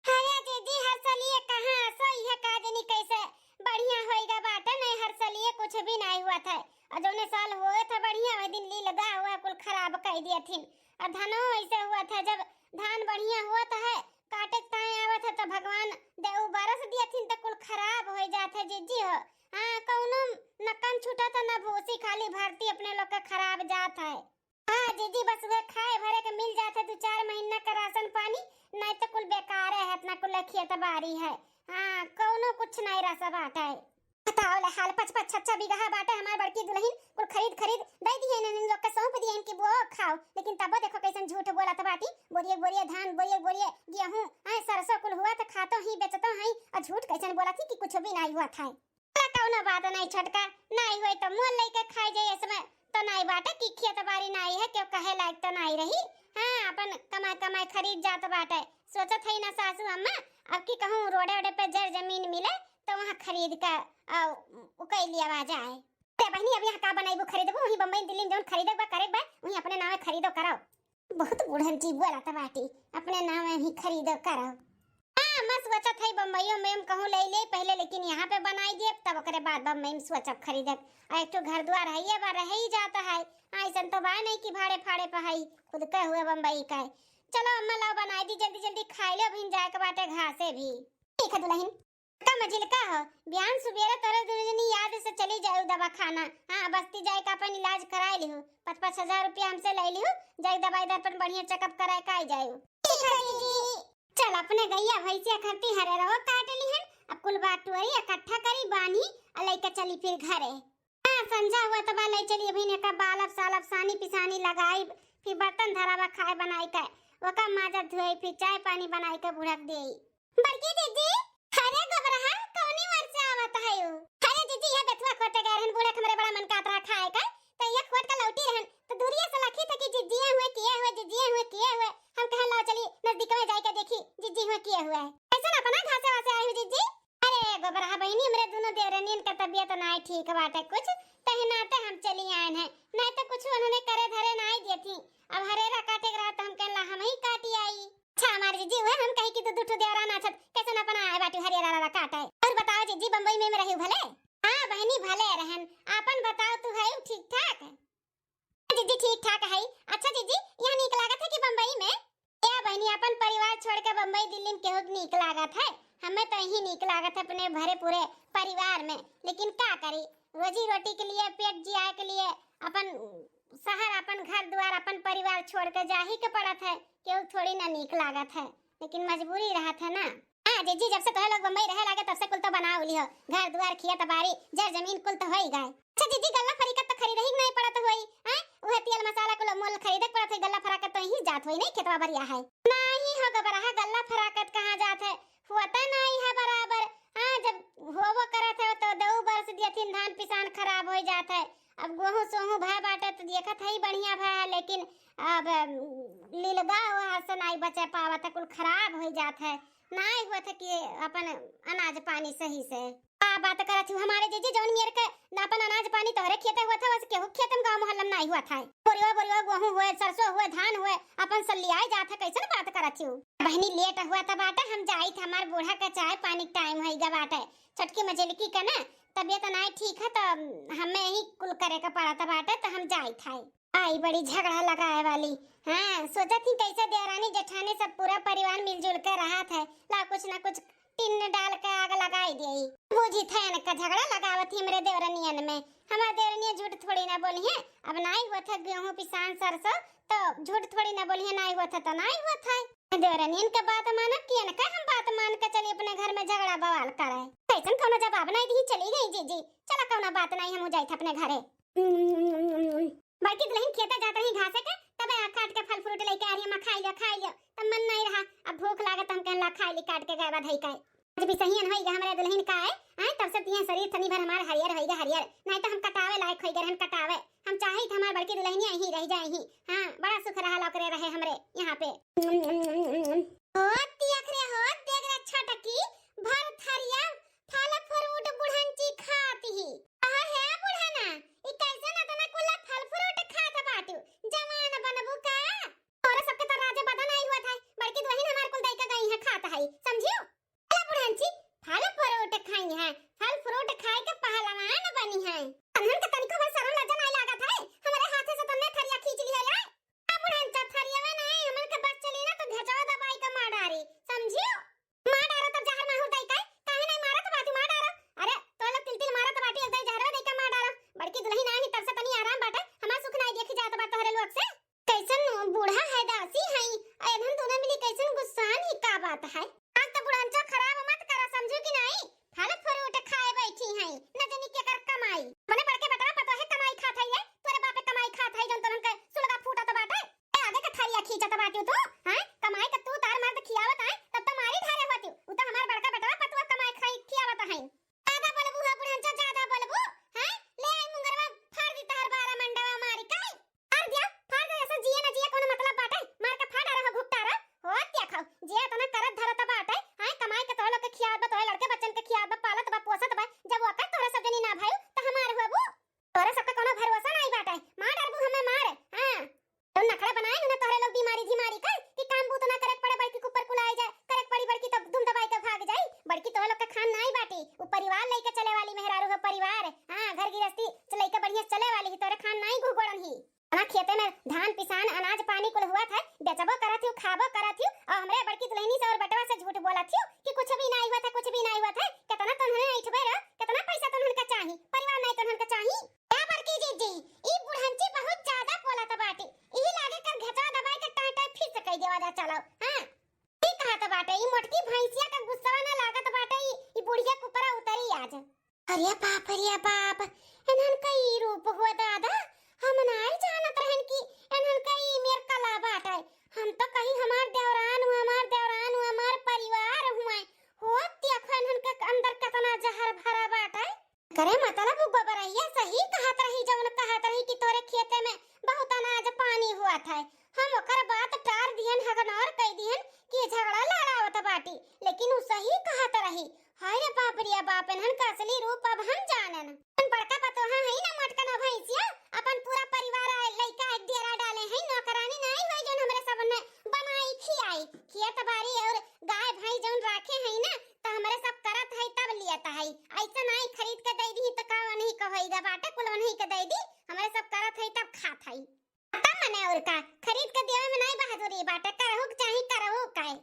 अरे दीदी, हर सलिए कहाँ, असो इहे का जनी कैसे बढ़िया होइगा बाटे, नहीं हर सलिए कुछ भी नहीं हुआ था। और जौने साल हुए था बढ़िया, वही दिन लील गा हुआ कुल खराब कर दिया थिन। और धनो ऐसे हुआ था, जब धान बढ़िया हुआ था है, काटे के ताए आवत है तो भगवान देव बरस दिया थिन तो कुल खराब हो जात है जीजी हो। हाँ, कौनो न कन छूटा था न भूसी, खाली भरती अपने लोग के खराब जात है। हाँ जीजी, बस उहे खाए भरे के मिल जात है दो चार महीना का राशन पानी, नहीं तो कुल बेकारे है, इतना कुल खेत बारी है। हाँ, कौनो कुछ नहीं रस बाटे। बताओ ले हाल, पच पच छह छह बीघा बाटे हमार बड़की दुलहिन, कुल खरीद खरीद दे दिए इन लोग के, सौंप दिए इनकी बुआ खाओ, लेकिन तबो देखो कैसन झूठ बोलत बाटी। बोरिए बोरिए धान, बोरिए बोरिए गेहूं, आए सरसों कुल हुआ तो खातो ही बेचतो ही, और झूठ कैसन बोलत ही कि कुछ भी नहीं हुआ था। चला, कौनो बात नहीं छोटका, नाई होई तो मोल लेके खाई जाई, इसमें तो नाई बाटे कि खेत बारी नाई है, केहू कहे लायक तो नाई रही। हाँ, अपन कमाई कमाई खरीद जात बाटे। सोचत है ना सासू अम्मा, अब की कहूँ रोडे ओडे पे जर जमीन मिले तो वहाँ खरीद के, आ, उकई लियावा जाए। ते बहिनी, अब यहाँ का बनैबू खरीदबू, वहीं बम्बई दिल्ली में जौन खरीदे बा करे बा, वहीं अपने नामे खरीदो करो। बहुत बुढ़न जी बोलत बाटी, अपने नामे ही खरीदो करो। हाँ, मैं सोचत है बम्बईयो में हम कहूँ ले ले पहले, लेकिन यहाँ पे बनाई दिए, तब ओकरे बाद बम्बई में सोचब खरीदब। आ एक ठो घर द्वार है, ये बार रह ही जाता है। हाँ, ऐसन तो बा नहीं कि भाड़े फाड़े पे है, खुद के हुए बम्बई का है। चलो अम्मा, लाओ बनाई दी जल्दी जल्दी, खाई लो, अभी जाए के बाटे घासे भी। ठीक है दुलहिन। का मझिलका हो, बिहान सुबेरे तोरे दुनो जनी याद से चली जायु दवाखाना। हाँ, बस्ती जाए का अपन इलाज कराए लिहु, पाँच पाँच हजार रुपया हमसे ले लिहु, जाए दवाई दर्पण बढ़िया checkup कराए का आई जायु। ठीक है दीदी। चल, अपने गैया भैंसिया खरती हरे रहो काट लिहन, अब कुल बाटोरी इकट्ठा करी बानी, आ लइके चली फिर घरे। हाँ, संझा हुआ तो बा, ले चली अभी ने का बालब सालब सानी पिसानी लगाई, फिर बर्तन धरावा खाए बनाई के, ओका माजा धोई, फिर चाय पानी बनाई के बूढ़ा के देई। बड़की जीजी, अरे गोबरहा, कौनी ओर से आवत हयू? अरे जीजी, ये बेथुआ खोटे गए रहन, बूढ़ा के हमरे बड़ा मन कात रहा खाए का, तो ये खोट के लौटी रहन, तो दूरिया से लखी थे कि जीजिया हुए, किए हुए, जीजिया हुए, किए हुए। हम कहन लाओ चली नजदीक में जाए के देखी, जीजी हुए, किए हुए। कैसन अपना घासे वासे आई हो जीजी? अरे गोबरहा बहिनी, हमरे दुनो देवरनियन के तबियत नाई ठीक बाटे कुछ, तही नाते हम चली आयन है, नाई तो कुछ उन्होंने करे धरे नाई देती। अब हरेरा काटे के रहा तो हम कहला हम ही काटी आई। अच्छा हमार जीजी, उहे हम कही कि दू दू ठो देवरान आछत, कैसन अपना आए बाटू हरियर आला काटे। और बताओ जीजी, बम्बई में, में रही भले? हाँ बहिनी, भले रहन। आपन बताओ, तू है ठीक ठाक? जीजी ठीक ठाक है। अच्छा जीजी, यहाँ नीक लागत है कि बम्बई में? ए बहिनी, अपन परिवार छोड़ के बम्बई दिल्ली में केहू के नीक लागत है? हमें तो यही नीक लागत है अपने भरे पूरे परिवार में। लेकिन का करी, रोजी रोटी के लिए, पेट जियाए के लिए अपन शहर, अपन घर द्वार, अपन परिवार छोड़ के जा ही के पड़त है। केहू थोड़ी ना नीक लागत है, लेकिन मजबूरी रहत है ना। हाँ जीजी, जब से तोहे लोग बम्बई रहे लागे तब से कुल तो बनाओ लिहो, घर द्वार, खेत बारी, जर जमीन कुल तो होई गए। अच्छा जीजी, गल्ला फरीकत तो खरीदही के नहीं पड़त होई, हैं? उहे तेल मसाला कुल मोल खरीदे के पड़त होई, गल्ला फराकत तो यहीं जात होई, नहीं खेतवा बरिया है। नहीं हो गोबरहा, गल्ला फराकत कहाँ जात है, होता नहीं है बराबर। हाँ, जब होबो करत है तो दऊ बरस दियथिन धान पिसान खराब हो जात है, अब गोहूँ सोहूँ भय बाटे त देखत हई बढ़िया भय है, लेकिन अब, अम, लिलगा हुआ हसन नाई बचे पावत है, कुल खराब होइ जात है, नाई हुआ था कि अपन अनाज पानी सही से। का बात करत हू हमारे जीजी, जौन मेर के अपन अनाज पानी तोहरे खेते हुआ था, वैसे केहू खेत में गाँव मोहल्ला में नाई हुआ था। बोरियो बोरियो गोहूँ हुए, सरसों हुए, धान हुए, अपन सल्लियाए जात है, कैसन बात करत हू? बहनी लेट हुआ था बाटे, हम जाई था, हमार बूढ़ा के चाय पानी टाइम होइगा बाटे। छोटकी मझिलकी के ना तबियत नाई ठीक है, तो हमें ही कुल करे के पड़त बाटे, तो हम जाइत है। आई बड़ी झगड़ा लगाए वाली। हाँ, सोचत ही कैसे देवरानी जेठानी सब पूरा परिवार मिलजुल के रहत है, ला कुछ ना कुछ टिन डाल के आग लगाई देई। बूझी थे इनका झगड़ा लगावत ही हमरे देवरनियन में। हमार देवरनिया झूठ थोड़ी ना बोली है, अब नाई होत है गेहूं पिसान सरसों, तो झूठ थोड़ी ना बोली है, नाई होत है तो नाई होत है। देवरनियन के बात मानब कि इनका हम बात मान के चली अपने घर में झगड़ा बवाल करे? कैसन कौनो जवाब नाई दी, चली गई जीजी। चला कौनो बात नाई, हम जाइत अपने घरे। बड़की दुल्हन खेते जात रही घासे के, तबे आ काट के फल फ्रूट लेके आ रही, "अम्मा खाई लियो, खाई लियो।" तब मन नाई रहा, अब भूख लागत, हम कहला, "खाई ली काट के गए बा धई के।" आज भी सही होइगा हमरे दुल्हन का है, आए तब से तिहे शरीर तनी भर हमार हरियर होइगा, हरियर। नाई तो हम कटावे लायक होइगा रहन, कटावे। हम चाहित हमार बड़की दुल्हनिया यहीं रह जाए ही। हाँ, बड़ा सुख रहा ओकरे रहे हमरे यहाँ पे। हो तियख रे, हो देख रे छोटकी, भर थरिया फल फ्रूट बुढ़ंची खात ही। कहा है बुढ़ना, ई कैसन अतना कुल फल फ्रूट खात बाटू? जवान बनबू का? तोरे सबके तो राजे बदन आई हुआ था, बड़की दुल्हन हमार कुल दई के गई है, खात है, समझियो? अला बुढ़ंची, फल फ्रूट खाई है, फल फ्रूट खाए के पहलवान बनी है। तन्हन के तनिको भर शरम लज्जा नाई लागत है, हमरे हाथे से तन्ने थरिया खींच लिया है। आ बुढ़ंचा, थरियावे नाई, हमन के बस चली ना तो घेचवा दबाई के मार डारी, समझियो? मार डारो तब जहर माहुर दई के, काहे नाई मारत बाटू, मार डारो। अरे, तो लोग तिल तिल मारत बाटी, एक दाई जहरवा दई के मार डारो। बड़की दुल्हन आई तब से तनी आराम बाटे, हमार सुख नाई देखी जात बा तोहरे लोग से। कैसन बूढ़ा है, दासी है, आ एनहन दोनों मिली कैसन गुस्सान ही, का बात है? आज तो बुढ़ंचा खराब मत करा, समझू कि नाई? फल फ्रूट खाए बैठी है, न जानी केकर कमाई। मने बड़के बेटवा पतोहे कमाई खात है, ये तोरे बापे कमाई खात है, जौन तोहन के सुलगा फूटत बाटे। ए, आगे के थरिया खींचत बाटू तू, हैं? कमाई के तू तार मर्द खियावत है, तब तो मारी ढारे होती। उ तो हमार बड़का बेटवा पतोह कमाई खाई खियावत है। ज्यादा बोलबू हो बुढ़ंचा, ज्यादा बोलबू, हैं? ले आई मुंगरवा, फाड़ दी तहर बारह मंडवा मारी काई। फाड़ दिया, फाड़ दे, ऐसा जिए ना जिए कोनो मतलब बाटे, मार के फाड़ डारो हो घुपटारो। हो देखो, जे इतना करत धरत बाटे, हैं? कमाई के तोहरे लोग के खियावत बा, तोहरे लड़के बच्चन के खियावत बा, पालत बा, पोसत बा, जब ओकर तोहरे सब जनी ना भइल, त हमार होबू? तोहरे सबके कोनो भरोसा नाई बाटे, मार डारबू हमें मार, हाँ। तो नखड़ा बनाए ना तोहरे लोग बीमारी धीमारी का, कि काम बूत ना करे के पड़े, बड़की के ऊपर कुलाए जाए, करे के पड़ी बड़की तब धुम दबाई के भाग जाई। बड़की तोहरे लोग के खान नाई बाटी, उ परिवार लइके चले वाली मेहरारू है, परिवार, हाँ, घर गृहस्थी से लइके बढ़िया से चले वाली ही, तोहरे खान नाई गुहगोड़न ही। हमार खेते में धान पिसान, अनाज पानी कुल हुआ था, बेचबो करत हियो, खाबो करत हियो, और हमरे बड़की दुल्हनी से और बेटवा से झूठ बोलत हियो कि कुछ भी नाई हुआ था, कुछ भी नाई हुआ था। कितना तोहन ऐठबे रहो, कितना पैसा तोहन का चाही, परिवार नाई तोहन का चाही। ए बड़की जीजी, ई बुढ़ंची बहुत ज्यादा बोलत बाटी, इही लागे कर घेचवा दबाई के टाँय टाँय फिर से कह देवा जा, चलो, हाँ। ई कहत बाटे, ई मोटकी भैंसिया का गुस्सा ना लागत बाटे, ई, ई बुढ़िया के ऊपर उतरी आज। अरे बाप रे बाप, इन्हन का ई रूप हुआ दादा, हम नाई जानत रहन कि इन्हन का ई मेर कला बाटे। हम तो कही हमार देवरान हुआ, हमार देवरान हुआ, हमार परिवार हुआ। हो देखो इन्हन के अंदर कितना जहर भरा बाटे। करे मतलब उ गोबरैया सही कहत रही, जौन कहत रही कि तोरे खेते में बहुत अनाज पानी हुआ था। हम ओकर बात टार दिहन, ignore कई दिहन कि झगड़ा लड़ावत बाटी, लेकिन उ सही कहत रही। हाय रे बाप रे बाप, इन्हन का असली रूप अब हम जानन। अपन बड़का पतोहा है ना मोटकन भैंसिया, अपन पूरा परिवार आ, लइका एक डेरा डाले है, नौकरानी नाई होई जौन हमरे सब ने बनाई खियाई। खेत बाड़ी और गाय भैंस जौन राखे है ना, त हमरे सब करत है तब लियत है। ऐसे नाई खरीद के दे दी त का उन्हीं के होई गा बाटे, कुल उन्हीं के दे दी, हमरे सब करत है तब खात है। तब मने और का, खरीद के देवे में नाई बहादुरी बाटे, करहु के चाही, करहु काहे।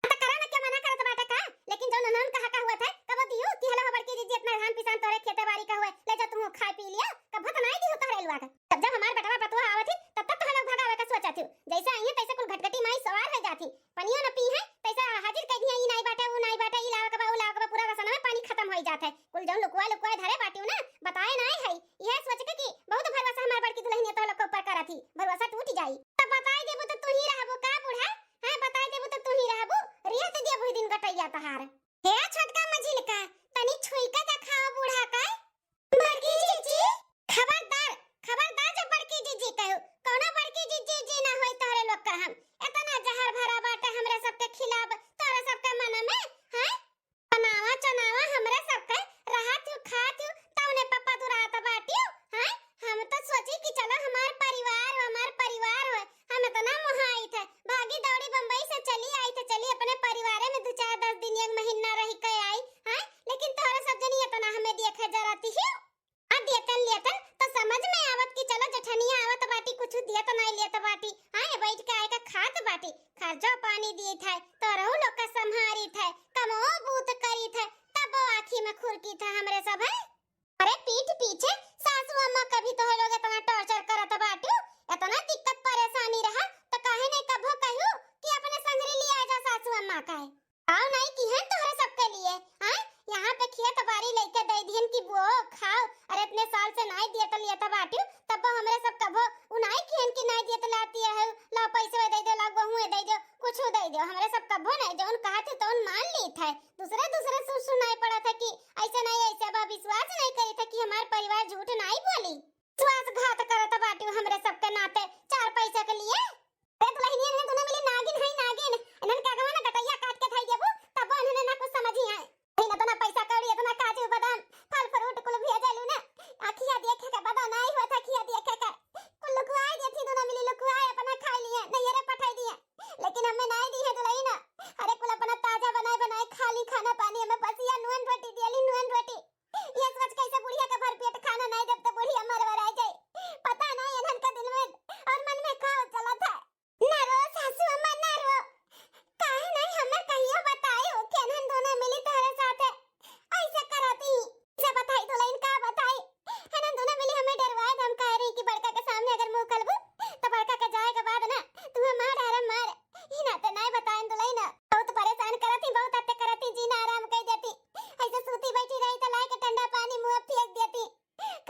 त करा ना, के मना करत बाटे का? लेकिन जौन उन्हन कहा का हुआ था, कबो दियो कि "हेलो हो बड़की जीजी, इतना धान पिसान तोरे खेते बाड़ी का हुए, ले जा तू खाए पी लिया", कबो त नाई दियो तोहरे लोग। तब जब हमार बेटवा पतोह आवत ही, तब तक तोहरे लोग भगावे का सोचत ही। जैसे आई है, तैसे कुल घटघटी माई सवार हो जाती। पनियो न पी है, तैसे हाजिर कह दिया, "ई नाई बाटे, ऊ नाई बाटे, ई लावे के बा, ऊ लावे के बा", पूरा रसनवे पानी खत्म हो जात है। कुल जौन लुकवा लुकवा धरे बाटियो ना, बताए नाई है। यह सोच के कि बहुत भरोसा हमार बड़की दुल्हनिया तोहरे लोग के ऊपर करत ही, भरोसा टूट जाई। तब बताई देबू तो तू ही रहबू का बूढ़ा? हाँ, बताई देबू तो तू ही रहबू, रियत देबू दिन गटैया तहार। हे छोटका मझी था हमरे सब है। अरे पीठ पीछे सासू अम्मा कभी तोहे लोग इतना टॉर्चर करत बाटू, इतना दिक्कत परेशानी रहा, तो काहे नहीं कभो कहू कि अपने संगरी लिया जा सासू अम्मा का है। आओ नहीं की है तोहरे सबके लिए, हाँ? यहाँ पे खेत बारी लेके दे दिहन कि वो खाओ, अरे इतने साल से नहीं दिए तो लिए तो बाटू, तब वो हमरे सब कभो उ नहीं किहन कि नहीं दिए तो लाती है, ला पैसे दे दो, ला गेहूं दे दो, कुछ दे दो, हमरे सब कभो नहीं, जौन कहा थे तौन मान ली थे। दूसरे दूसरे सुन सुनाई पड़ा था कि ऐसे नहीं, ऐसे अब विश्वास नहीं करी था कि हमार परिवार झूठ नहीं बोली। विश्वासघात करत बाटू हमरे सबके नाते चार पैसा के लिए। अरे दुल्हनिया, इन्हन दोनों मिली नागिन है नागिन, इन्हन के अगवा ना गटैया काट के धई देबू, तब इन्हन ना कुछ समझी है। इतना पैसा कौड़ी, इतना काजू बादाम, फल फ्रूट कुल भेजलू ना, अखिया देखे के बदा नहीं होत, अखिया देखे के कुल लुकवाई देती, दोनों मिली लुकवाई अपना खा लिए, नैहरे पठाई दिए, लेकिन हमें नहीं दी है दुल्हन। अरे कुल अपना ताजा बनाए बनाए खा ली खाना पानी, हमें बसिया नून रोटी दियली, नून रोटी। ये सोच कैसे बुढ़िया के भरपेट खाना नहीं देब तो बुढ़िया मरवराई जाए। पता नहीं इन्हन का दिल में और मन में का चला था। ना रो सासू अम्मा, ना रो। काहे नहीं हमें कहियो बताई हो कि इन्हन दोनों मिली तोहरे साथ है। ऐसे करती। से बताई दुल्हन का बताई। इन्हन दोनों मिली हमें डरवाए, धमकाए रही कि बड़का के सामने अगर मुंह खोलबू तो बड़का के जाए के बाद ना तुम्हें मार, अरे मार। ही ना तो नहीं बताए दुल्हन। बहुत परेशान करती, बहुत अत्ते करती, जीना आराम कर देती। ऐसे सूती बैठी रही तो लाए के ठंडा पानी मुंह फेंक देती।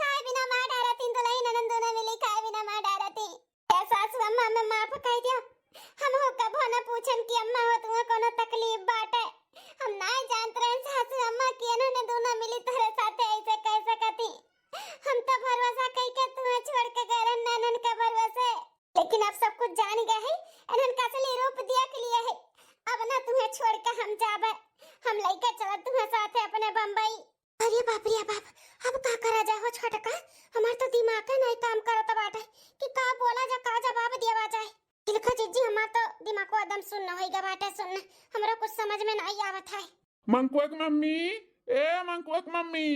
खाए बिना मार डारती दुल्हन, इन्हन दोनों मिली खाए बिना मार डारती। ए सासू अम्मा, हमें माफ कह दिया। हम हो कभो न पूछन कि अम्मा हो तुम्हें कोनो तकलीफ बाटे। हम ना जानत रहन सासू अम्मा कि इन्हन दोनों मिली तोहरे साथे ऐसे कह सकती। हम तो भरोसा कह के तुम्हें छोड़ के गए रहन नैनन के भरोसे, लेकिन अब सब कुछ जान गए है, इन्हन का असली रूप देख लिए है। अब ना तुम्हें छोड़ के हम जाबे, हम लेके चलत तुम्हें साथे अपने बम्बई। अरे बाप रे बाप, अब का करा जाए हो छोटका? हमार तो दिमाग नहीं काम करत बाटे कि का बोला जा, का जवाब देवा जाए। देखो जीजी, हमार तो दिमागो एकदम सुन्न होई गवा बाटे, सुन्न, हमरा कुछ समझ में नहीं आवत है। मंकुआ के मम्मी, ए मंकुआ के मम्मी,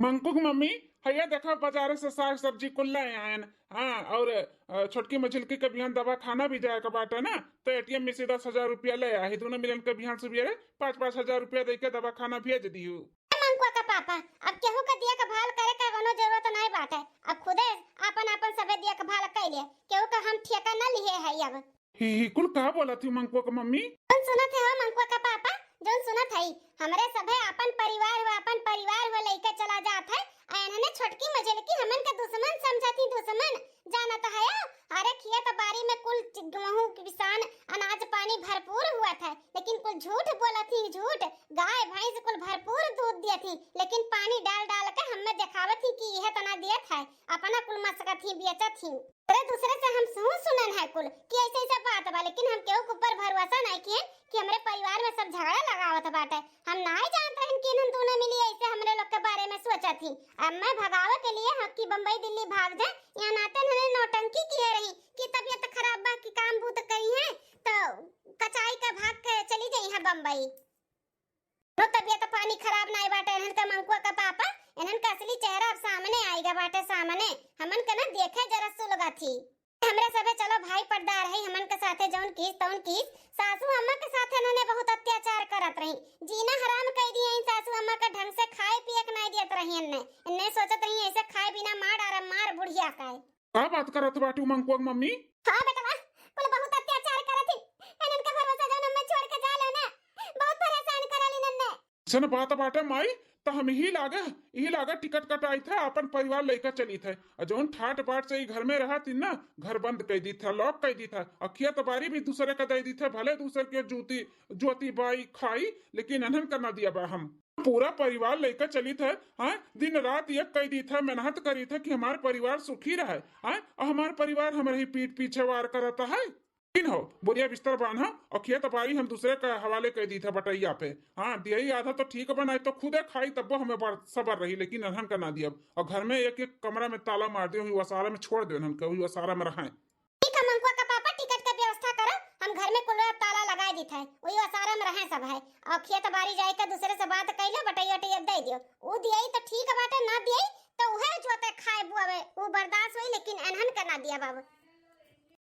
मंकुआ के मम्मी, हैया देखा बाजार से साग सब्जी कुल ले आयन। हाँ, और अ, छोटकी मझिलकी के बिहान दवाखाना भी जाए के बाटे ना, तो एटीएम में से दस हजार रुपया ले आही, दोनों मिलन के बिहान सुबेरे पाँच पाँच हजार रुपया दे के दवाखाना भेज दिहू। ए मंकुआ का पापा, अब केहू का देखभाल करे का कोनो जरूरत नहीं बाटे। अब खुदे आपन आपन सबे देखभाल कर ले, केहू का हम ठेका न लिए है अब। ही, ही कुल का बोलत ही मंकुआ का मम्मी? जौन सुनत है हो मंकुआ का पापा, जौन सुनत है, हमरे सभे आपन परिवार हो, आपन परिवार हो लेके चला जात है। आ इन्हने छोटकी मझिलकी हमन के दुश्मन समझत ही, दुश्मन। जानत है हो, अरे खेत बारी में कुल च-, गेहूं, किसान, अनाज पानी भरपूर हुआ था, लेकिन कुल झूठ बोलत ही, झूठ। गाय भैंस कुल भरपूर दूध दियत ही, लेकिन पानी डाल डाल के हमें देखावत ही कि यह तना दियत है, अपना कुल मसकत ही, बेचत ही। अरे दूसरे से हम सुन सुनन है कुल कि ऐसे ऐसे बात बा, लेकिन हम केहू के ऊपर भरोसा नहीं किए कि हमरे परिवार में सब झगड़ा लगावत बाटे। हम नाई जानत रहन कि इन्हन दोनों मिली ऐसे हमरे लोग के बारे में सोचत ही। अब मैं भगावे के लिए हम कि बम्बई दिल्ली भाग जाए, यहाँ नाते इन्होंने नौटंकी किए रही कि तबीयत खराब बा कि काम बूत करी है तो कचाई का भाग के चली जाई है बम्बई। नो तबीयत पानी खराब नाई बाटे इन्हन का मंकुआ का पापा, इन्हन का असली चेहरा अब सामने आएगा बाटे सामने। हमन के ना देखे जरा सुलगा थी। हमरे सबे चलो भाई पर्दा रही, हमन के साथे जौन कीस तौन कीस, सासू अम्मा के साथे इन्हने बहुत अत्याचार करत रही, जीना हराम कर दिए इन सासू अम्मा का ढंग से खाए पिए के नाई दियत रही इन्ने, इन्ने सोचत रही ऐसे खाए बिना मार डारा मार बुढ़िया का है। का बात करत बाटू मंकुआ के मम्मी? हाँ बेटवा, कुल बहुत अत्याचार करत ही। इन्हन के भरोसा जौन हमें छोड़ के जा लो ना, बहुत परेशान करल इन्हन ने। ऐसन बात बाटे माई, त हम यही लागे, यही लागे टिकट कटाई थे, अपन परिवार लेकर चली थे। और जौन ठाट बाट से ई घर में रहा थी ना, घर बंद कर दी थे, लॉक कर दी थे, और खेत बारी भी दूसरे का दे दी थे, भले दूसरे के जूती, जोती बाई खाई, लेकिन इन्हन का ना दिया बा हम। पूरा परिवार लेकर चली थे, हाँ, दिन रात एक कह दी थे, मेहनत करी थे कि हमार परिवार सुखी रहे, हाँ, और हमार परिवार हमारे ही पीठ पीछे वार करता है। तीन हो, बोरिया बिस्तर बांधा और खेत बारी हम दूसरे का हवाले कह दी थे बटैया पे। हाँ, दियई आधा तो ठीक बा, नाई तो खुदे खाई तब्बो हमें बड़ सबर रही, लेकिन इन्हन का ना दियब। और घर में एक एक कमरा में ताला मार दे, वही वसारा में छोड़ दे इन्हन का, वही वसारा में रहें। ठीक है मंकुआ का पापा, टिकट का व्यवस्था करो, हम घर में कुल ताला लगा दी थे, वही वसारा में रहें सब है। और खेत बारी जाए के दूसरे से बात कर लो, बटैया वटैया दे दियो। उ दियई तो ठीक बाटे, ना दियई तो उहे जोते खाए बुआवे, उ बर्दाश्त होई, लेकिन इन्हन का ना दिया बाबू।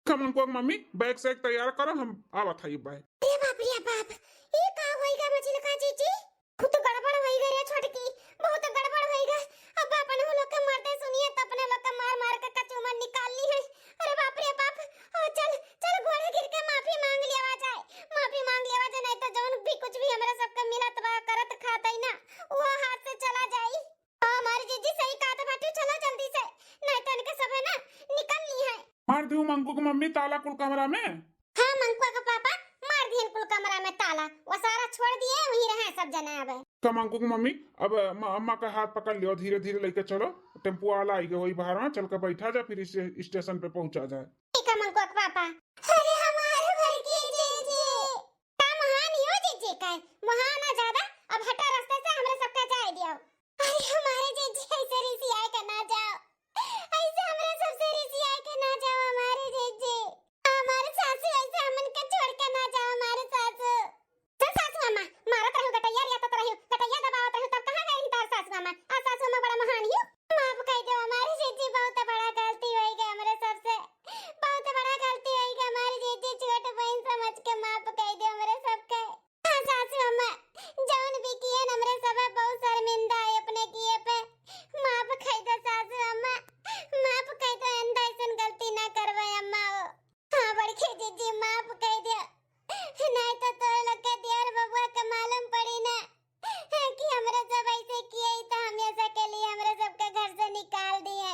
कमन को मम्मी, बैग सैग तैयार करो, हम आवत हई बाय। ए बाप रे बाप, ई का होई गा मझिलका जीजी? खुद गड़बड़ होई गई रे छोटकी, बहुत है ना, वो हाथ से चला जाई। हाँ, हमारी जीजी सही कहत बाटू, चला जल्दी से, नहीं तो इनके सब है ना, निकल ली है। मार दियो मंकू के मम्मी ताला कुल कमरा में। हाँ, मंकुआ के पापा मार दिहन कुल कमरा में ताला, वो सारा छोड़ दिए, वहीं रहे सब जने अब। का मंकू के मम्मी, अब म-, अम्मा का हाथ पकड़ लियो, धीरे धीरे लेके चलो, टेम्पो वाला आई गए होई बाहर, वहाँ चल के बैठा जा, फिर इस स्टेशन पे पहुँचा जाए। ठीक है मंकुआ के पापा। अरे हमारे घर की जीजी, का महान यो जीजी का है, महान है ज्यादा। अब हटा रास्ते से, हमरे सबका जाए दियो। अरे हमारे जीजी, ऐसे रिसियाए के ना जाओ, ऐसे हमरे सबसे रिसियाए के ना जाओ हमारे जीजी। हमारे सासू ऐसे हमन के छोड़ के ना जाओ हमारे सासू। चल सासू अम्मा, मारत रहू गटैया, रियातत रहू, गटैया दबावत रहू, तब कहाँ गई तार सासू अम्मा? आ सासू अम्मा बड़ा महान यू। माफ कह दो हमारे जीजी, बहुत बड़ा गलती होई गई हमरे सबसे, बहुत बड़ा गलती होई गई हमारे जीजी, छोट बहन समझ के माफ कह दो हमरे सबके। हाँ सासू अम्मा, जौन भी किए न हमरे सब बहुत शर्मिंदा है अपने किए पे। माफ कह दो सासू अम्मा, माफ कह दो, आइंदा ऐसन गलती ना करबे अम्मा हो। हाँ बड़की जीजी, माफ कह दो, नहीं तो तोरे लोग के देवर बबुआ के मालूम पड़ी ना कि हमरे सब ऐसे किए ही तो हमेशा के लिए हमरे सबके घर से निकाल दिए,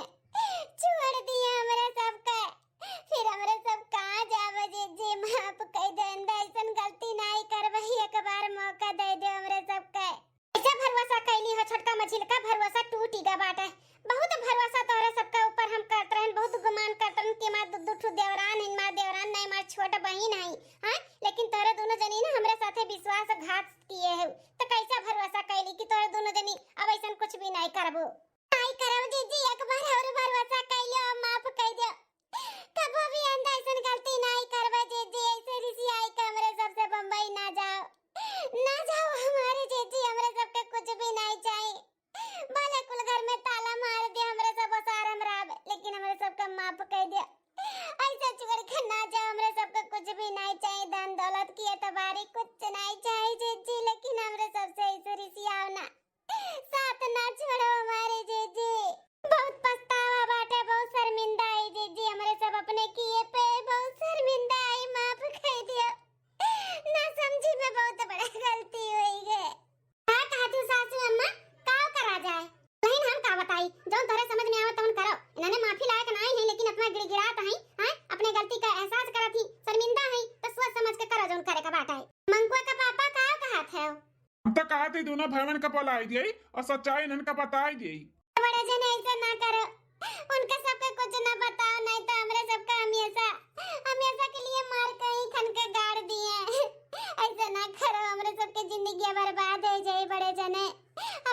छोड़ दिए हमरे सबके। फिर हमरे सब कहाँ जाबे जीजी, माफ कह दो, आइंदा ऐसन गलती नाई करबे, एक बार मौका दे दो हमरे सबके। ऐसे भरोसा कैली हो छोटका मझिलका, भरोसा टूटी गा बाटे। बहुत भरोसा तोहरे सबके ऊपर हम करत रहन, बहुत गुमान करत रहन कि हमार दू, दू ठो देवरान है, हमार देवरान नहीं, हमार छोट बहिन है, हाँ? लेकिन तोहरे दोनों जनी ना हमरे साथे विश्वासघात किए हो, तो कैसा भरोसा कैली कि तोहरे दोनों जनी अब ऐसन कुछ भी नहीं करबो? नहीं करब जीजी, एक बार और भरोसा कैलियो, माफ कह दो। कबो भी आइंदा ऐसन गलती नाई करबे जीजी, ऐसे रिसियाई के हमरे सबसे बम्बई ना जाओ, ना जाओ हमारे जीजी, हमरे सबके कुछ भी नाई चाही। भले कुल घर में ताला मार दे, हमरे सब ओसार हम रहब, लेकिन हमरे सबके माफ कह दे। ऐसे छोड़ के ना जाओ, हमरे सबके कुछ भी नाई चाही, धन दौलत की एतबारी कुछ नाई चाही जीजी, लेकिन हमरे सबसे ऐसे रिसियाओ ना। साथ ना छोड़ो हमारे जीजी। बहुत पछतावा बाटे, बहुत शर्मिंदा है जीजी, हमरे सब अपने किए पे बहुत शर्मिंदा है, माफ कर दियो। ना समझी में बहुत बड़ा गलती होई गए। का कहत हूँ सासू अम्मा, का करा जाए? बहिन हम का बताई, जौन तोहरे समझ में आवत तौन करो। इन्हने माफी लायक नाई है, लेकिन इतना गिड़गिड़ात हैं, हैं? अपने गलती का एहसास करत ही, शर्मिंदा है, तो सोच समझ के करो जौन करे का बाटे। मंकुआ का पापा का कहत है? हम तो कहत ही दोनों भवन का पलाई दिए और सच्चाई इन्हन का बताई दिए। बड़े जने ऐसा ना करो, उनके सबके कुछ ना बताओ, नहीं तो हमरे सबका हमेशा, हमेशा के लिए मार कहीं खन के गाड़ दिए। ऐसा ना करो, हमरे सबके जिंदगी बर्बाद हो जाए। बड़े जने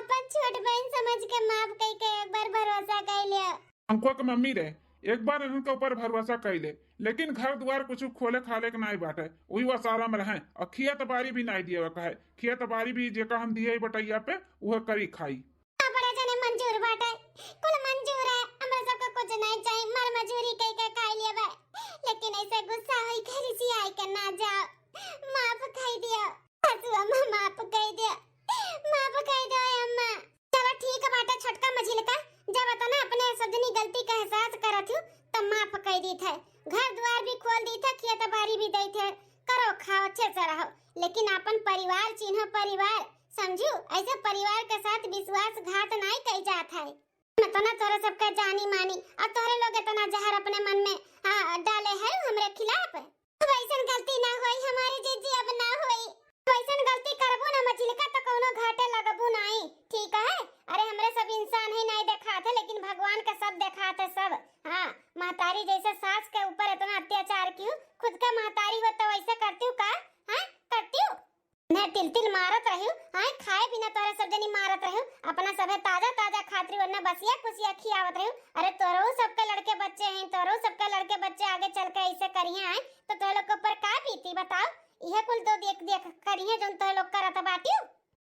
अपन छोट बहन समझ के माफ कई के एक बार भरोसा कर लियो। अंकुआ के मम्मी रे, एक बार इनके ऊपर भरोसा कर ले, लेकिन घर द्वार कुछ खोले खाले के नाई बाटे, वही वो सारा में रहे और खेत बारी भी नाई दिए हुआ कहे, खेत बारी भी जेका हम दिए बटैया पे वह करी खाई। हाँ, बड़े जने मंजूर बाटे, कुल मंजूर है, हमरा सबके कुछ नहीं चाहिए, मर मजूरी कई के खाई लेबे, लेकिन ऐसे गुस्सा होई के रिसियाई के ना जाओ, माफ कई दियो, सासू अम्मा माफ कई दियो, माफ कई दियो अम्मा। चलो ठीक बाटे छोटका मझिलका, जब इतना अपने सजनी गलती का एहसास करत हूँ, तब माफ कई दीत है, घर द्वार भी खोल दीत है, खेत बारी भी दीत है, करो खाओ अच्छे से रहो, लेकिन अपन परिवार चिन्हो परिवार, समझू, ऐसे परिवार के साथ विश्वासघात नाई कई जात है। हम तो ना तोरे सबके जानी मानी, और तोरे लोग इतना जहर अपने मन में, हाँ, डाले है हमरे खिलाफ। अब ऐसन गलती ना होई हमारे जीजी, अब ना होई। अब ऐसन गलती करबू ना मझिलका, तो कौनो घाटे लगबू नाई, ठीक है? अरे हमरे सब इंसान है, नाई देखात है, लेकिन भगवान का सब देखात है, सब। हाँ, महतारी जैसे सास के ऊपर इतना अत्याचार क्यों? खुद का महतारी हो तो ऐसे करती हूँ का? हाँ, करती हूँ? न तिल तिल मारत रह्यू, आय खाए बिना तोरा सब जनी मारत रह्यू, अपना सभे ताजा ताजा खात रह्यू, न बसिया कुसिया खियावत रह्यू। अरे तोरहू सबके लड़के बच्चे हैं, तोरहू सबके लड़के बच्चे आगे चल के ऐसे करिहे आय, तो तोरे लोग के ऊपर का बीती बताओ? इहे कुल तो देख देख करिहे जौन तोरे लोग करत बाटियो।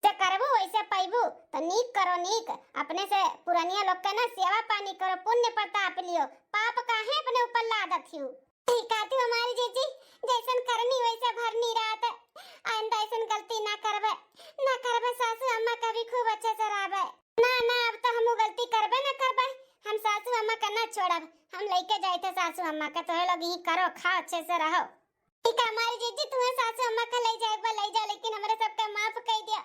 जे करबू वैसे पैबू, तो नीक करो नीक, अपने से पुरनिया लोग के ना सेवा पानी करो, पुण्य प्रताप लियो, पाप काहे अपने ऊपर लादत हियो? ठीक कहती हमारी जीजी, जैसन करनी वैसे भरनी रहत। आइंदा ऐसन गलती ना करबे, ना करबे। सासू अम्मा का भी खूब अच्छे से रहबे। ना, ना, अब तो हमू गलती करबे ना करबे। हम सासू अम्मा का ना छोड़ब। हम लेके जाए थे सासू अम्मा का, तोहे लोग ही करो, खाओ, अच्छे से रहो। ठीक है, हमारी जीजी, तुम्हें सासू अम्मा का ले जाए, एक बार ले जाओ, लेकिन हमरे सबका माफ कर दिया,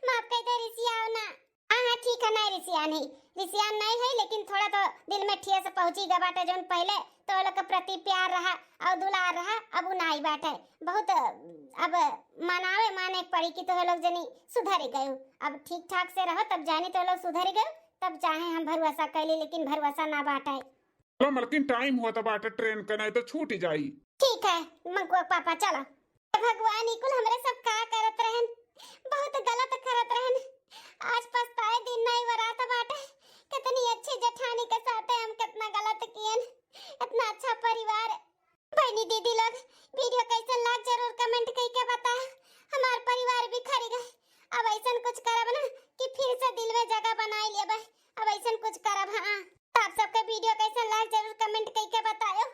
माफ कर दे, रिसियाओ ना। हाँ, हाँ, ठीक है, नहीं रिसियान है, रिसियान नहीं है, लेकिन थोड़ा तो दिल में ठेस पहुँची गा बाटे, जौन पहले तो लोग के प्रति प्यार रहा और दुलार रहा, अब उ नाई बाटे। बहुत अब मनावे माने के पड़ी कि तो लोग जनी सुधर गयो। अब ठीक ठाक से रहो, तब जानी तो लोग सुधर गयो, तब चाहे हम भरोसा कैली, लेकिन भरोसा ना बाटे। चलो मलकिन, टाइम होत बाटे ट्रेन का, नहीं तो छूट जाई। ठीक है, मंकुआ पापा, चलो। हे भगवान, ई कुल हमरे सब का करत रहन, बहुत गलत करत रहन। आज पछताए दिन नहीं वरात बाटे। कितनी अच्छी जेठानी के साथे हम कितना गलत कियन, इतना अच्छा परिवार। बहनी दीदी लोग, वीडियो कैसन लाग जरूर कमेंट कई के बता। हमार परिवार बिखर गए, अब ऐसन कुछ करब ना कि फिर से दिल में जगह बनाई लेबे। अब ऐसन कुछ करब, हाँ। तो आप सबके वीडियो कैसन लाग जरूर कमेंट कई के बतायो।